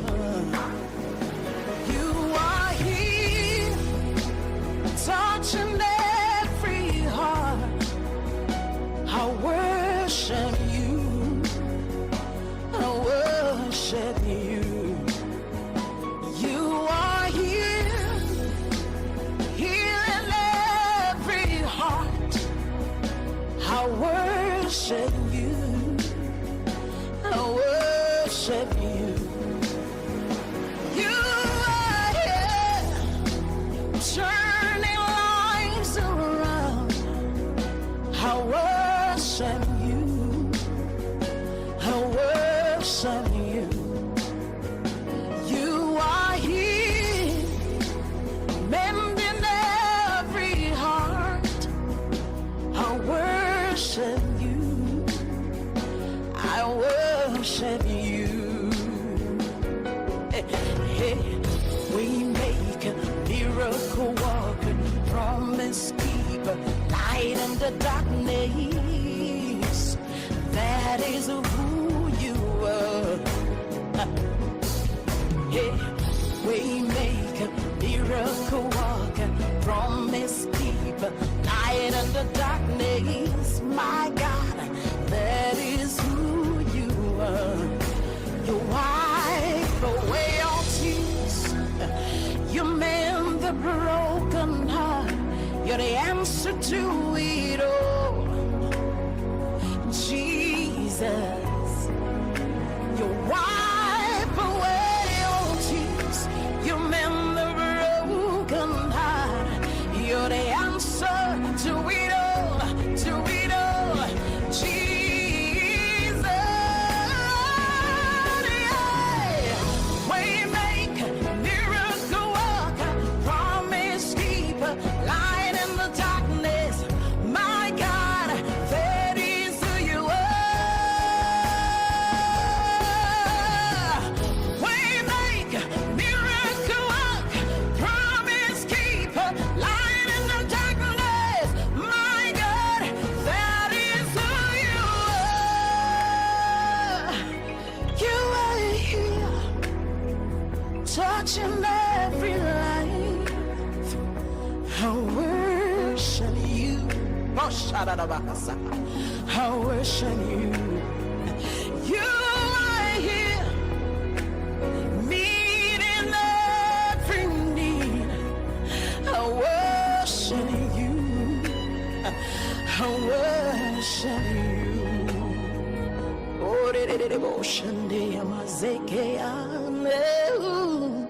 You are here, touching every heart. I worship you. I worship you. You are here, healing every heart. I worship you. I worship keeper, light in the darkness. That is who you are. Yeah. Waymaker, miracle worker, promise keeper, light in the darkness. My God, that is who you are. You wipe away all tears. You mend the broken heart. You're the answer to it all. Jesus. You wipe away all tears. You mend the broken heart. You're the answer to it all, to it all. Jesus. Yeah. Waymaker, miracle worker, promise keeper, light in the darkness. My God, that is who you are. Waymaker, miracle worker, promise keeper, light in the darkness. My God, that is who you are. You are here, touching every life. I worship you. Oh, shadadabakasa. I worship you. You are here, meeting every need. I worship you. I worship you. Oh, de- de- de- de- bo- shande- amazeke- ane.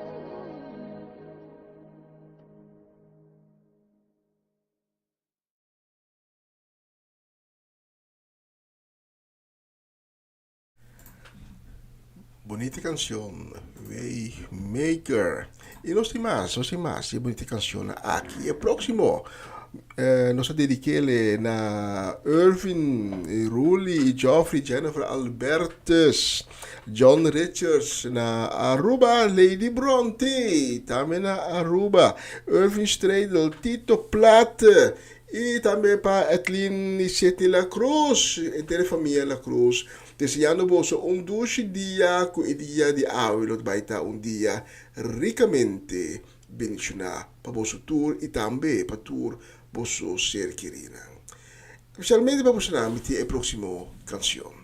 Bunita kansion, Way Maker. I nos tin mas, nos tin mas e bunita kansion aki. E próksimo, nos a dedik'é na Irvin, Ruli, Geoffrey, Jennifer Albertus, John Richards na Aruba, Lady Bronte, tambe na Aruba, Irvin Stradel, Tito Platte, i tambe pa Edlin i Sidney La Cruz, henter famia La Cruz. Deseando boso un dushi dia ku e dia di awe lo bai ta un dia rikamente bendishoná pa boso tur i tambe pa tur boso ser kerinan. Spesialmente pa bosonan mi tin e próksimo kanshon.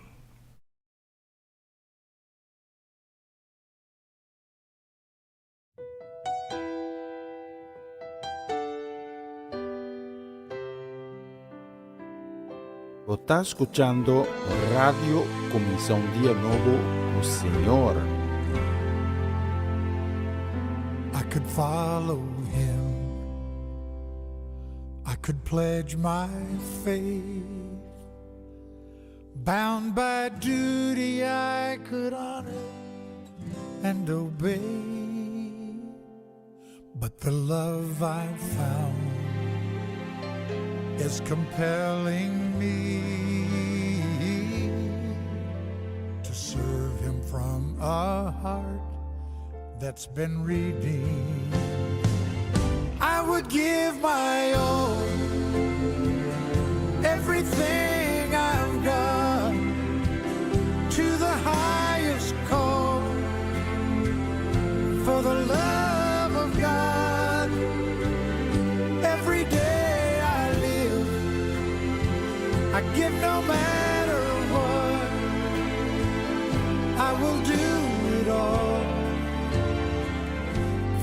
Bo ta skuchando Radio Kuminsá un Dia Nobo ku Señor. I could follow him I could pledge my faith Bound by duty I could honor and obey But the love I've found is compelling me To serve him from a heart that's been redeemed I would give my all Everything I've got To the highest call For the love of God Every day I live I give no matter what I will do it all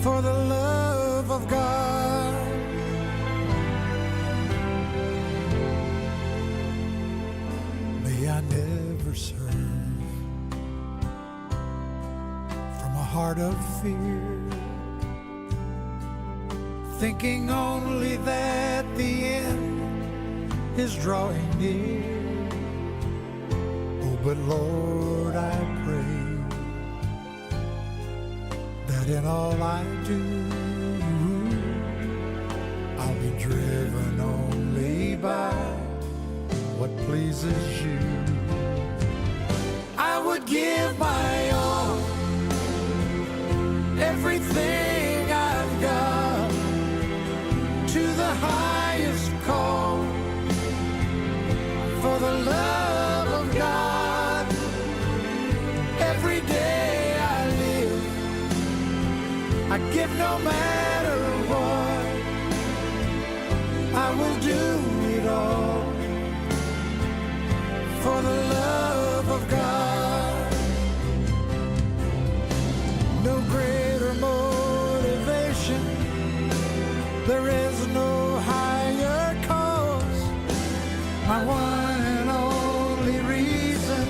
For the love of God May I never serve From a heart of fear Thinking only that the end is drawing near Oh, but Lord, I pray That in all I do I'll be driven only by what pleases you I would give my all Everything I've got To the highest call. For the love of God, every day I live, I give no matter what. I will do it all for the love of God. No greater motivation, there is no higher cause. My one and only reason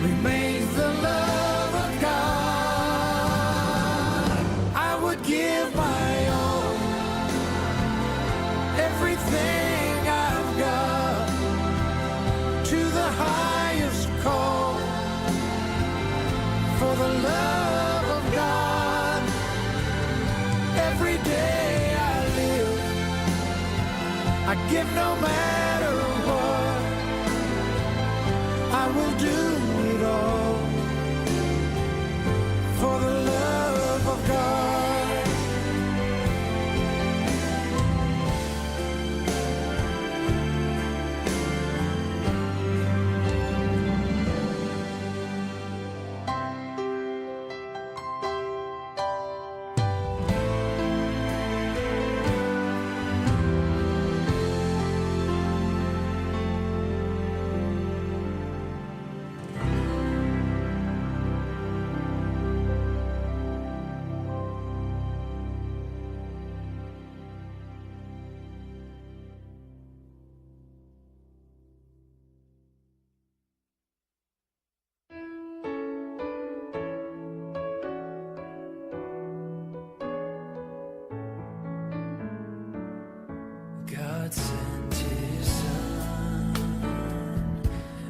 remains the love of God. I would give my all, everything I've got, to the highest call for the love of God. Every day I live, I give no matter what. I will do it all for the love of God. God sent his son.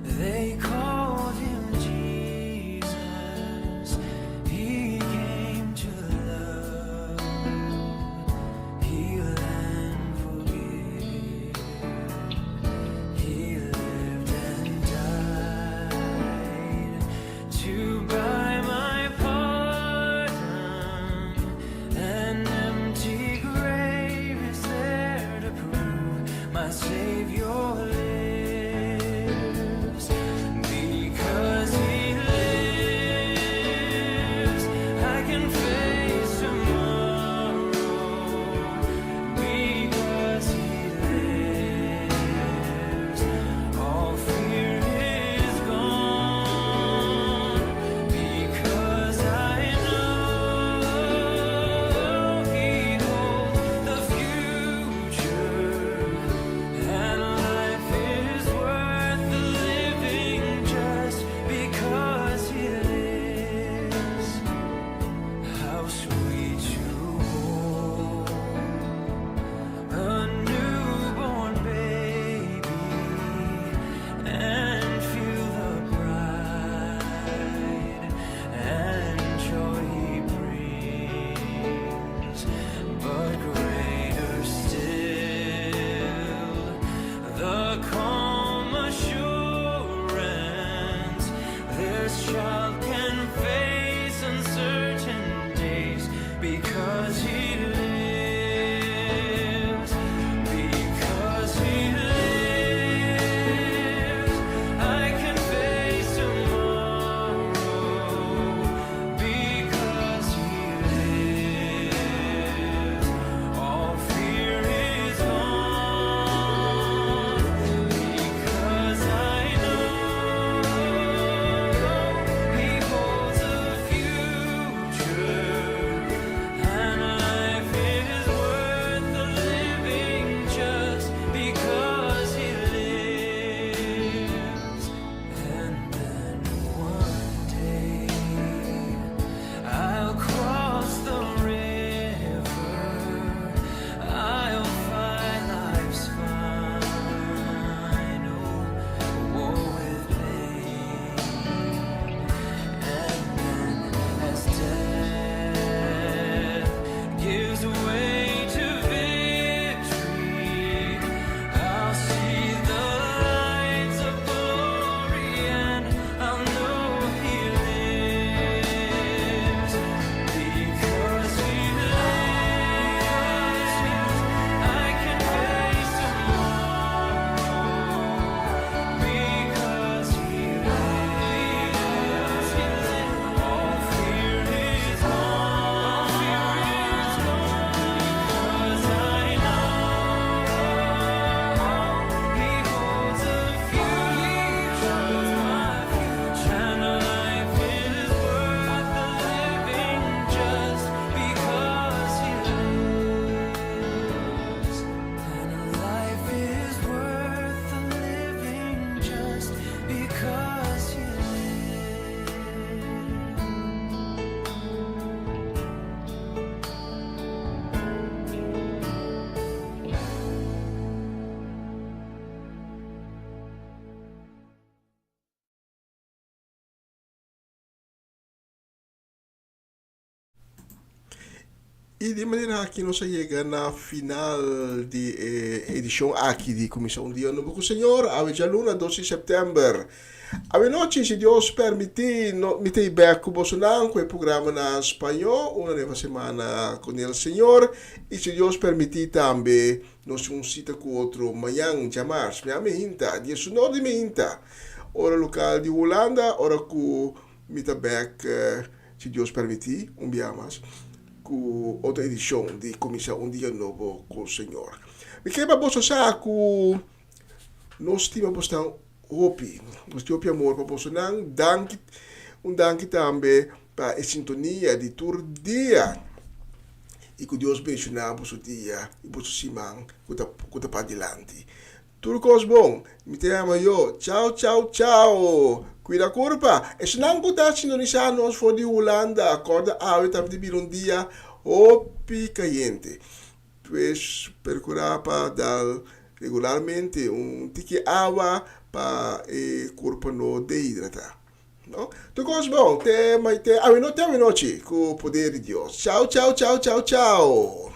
They called him Jesus. He came to love, heal, and forgive. He lived and died to buy my pardon. An empty grave is there to prove my Savior lives. Because He lives, I can face tomorrow. Because He lives, all fear is gone. Because I know He holds the future, and life is worth the living just because He lives. How sweet to hold a newborn baby and feel the pride and joy he brings. But greater still, the calm assurance this child can face uncertain days because he lives. Because he lives, I can face tomorrow. Because he lives, all fear is gone. Because I know he holds the future, and life I di e manera aki nos a yega na final di e edishon aki di Kuminsá un Dia Nobo ku Señor, awe djaluna dos di sèptèmber. Awe nochi, si Dios pèrmití, no, mi ta i bèk ku bosonan ku e programa na spañó, Una Nueva Semana con el Señor, i si Dios pèrmití tambe nos tin un sita ku otro mañan djamars, mi a mehinta, diesunor di mehinta, ora lokal di Hulanda, ora ku mi ta bèk, si Dios pèrmití, un bia mas. Ku otro edishon di Kuminsá un Dia Nobo ku Señor. Mi ke pa boso sa ku nos stima bosnan hopi. Nos tin hopi amor pa bosonan. Danki, un danki tambe pa e sintonia di tur dia. I ku Dios benshoná boso dia i boso siman ku ta ku ta padilanti. Tur kos bon. Mi ta yama yo. Chao chao chao. Kuida kurpa. Esnan ku ta sintonisá nos for di Hulanda, kòrda awe tambe ta bira un dia hopi kayente. Pues perkurá pa dal regularmente un tiki awa pa e kurpa no dehidratá. No? Tur kos bon. Te te awe no te awenochi ku poder di Dios. Chao chao chao chao chao.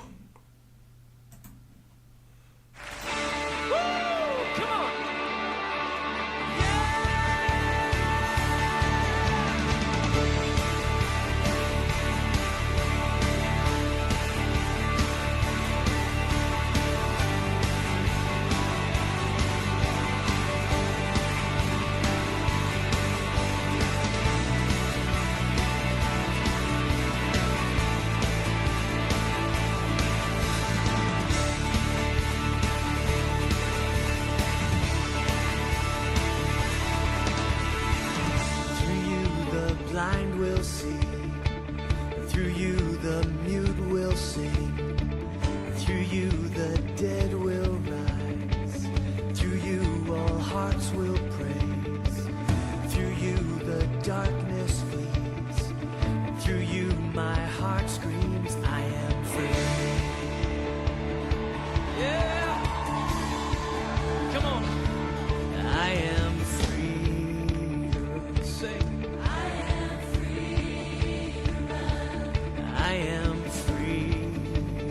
Through you the blind will see, through you the mute will sing, through you the dead will rise, through you all hearts will praise, through you the darkness flees, through you my heart screams, I am free. Yeah. Come on. I am free to sing. I am free to run. I am free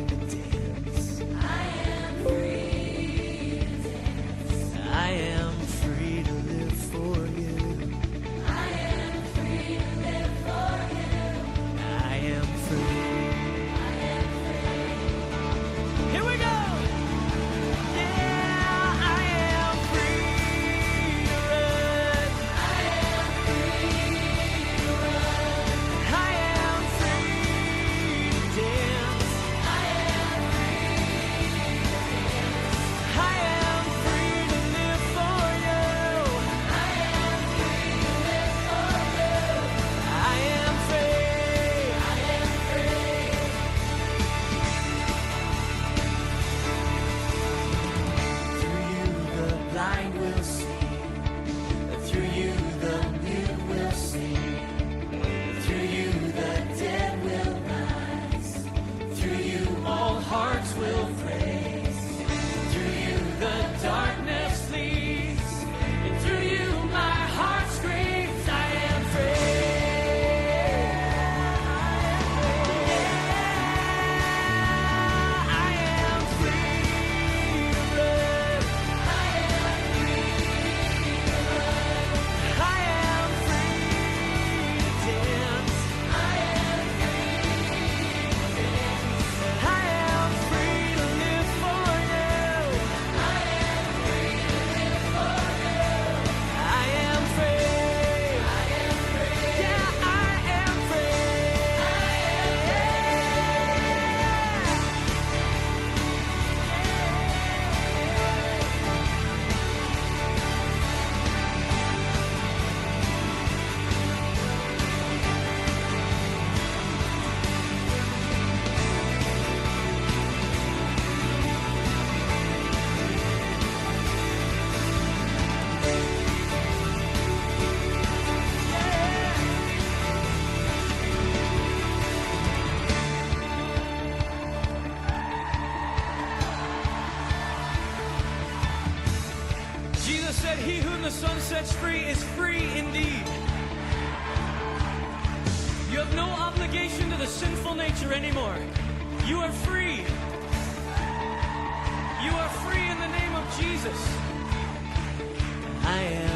to dance. I am free to dance. I am free to live for you. I am free to live for you. I am free. I am free. Here we go. Yeah, I am free to run. I am free to run. I am free to dance. I am free to dance. I am free to live for you. I am free to live for you. I am free. I am free. Through you the blind will see. Through you the mute will sing. Through you the dead will rise. Through you all hearts will praise. Through you the darkness flees. And through you my heart screams, I am free. Yeah, I am free to run. I am free to run. I am free to dance. I am free to dance. I am free to live for you. I am free to live for you. I am free. I am free. Yeah, I am free. I am free. Jesus said, He whom the Son sets free is free indeed. You have no obligation to the sinful nature anymore. You are free. You are free in the name of Jesus. I am.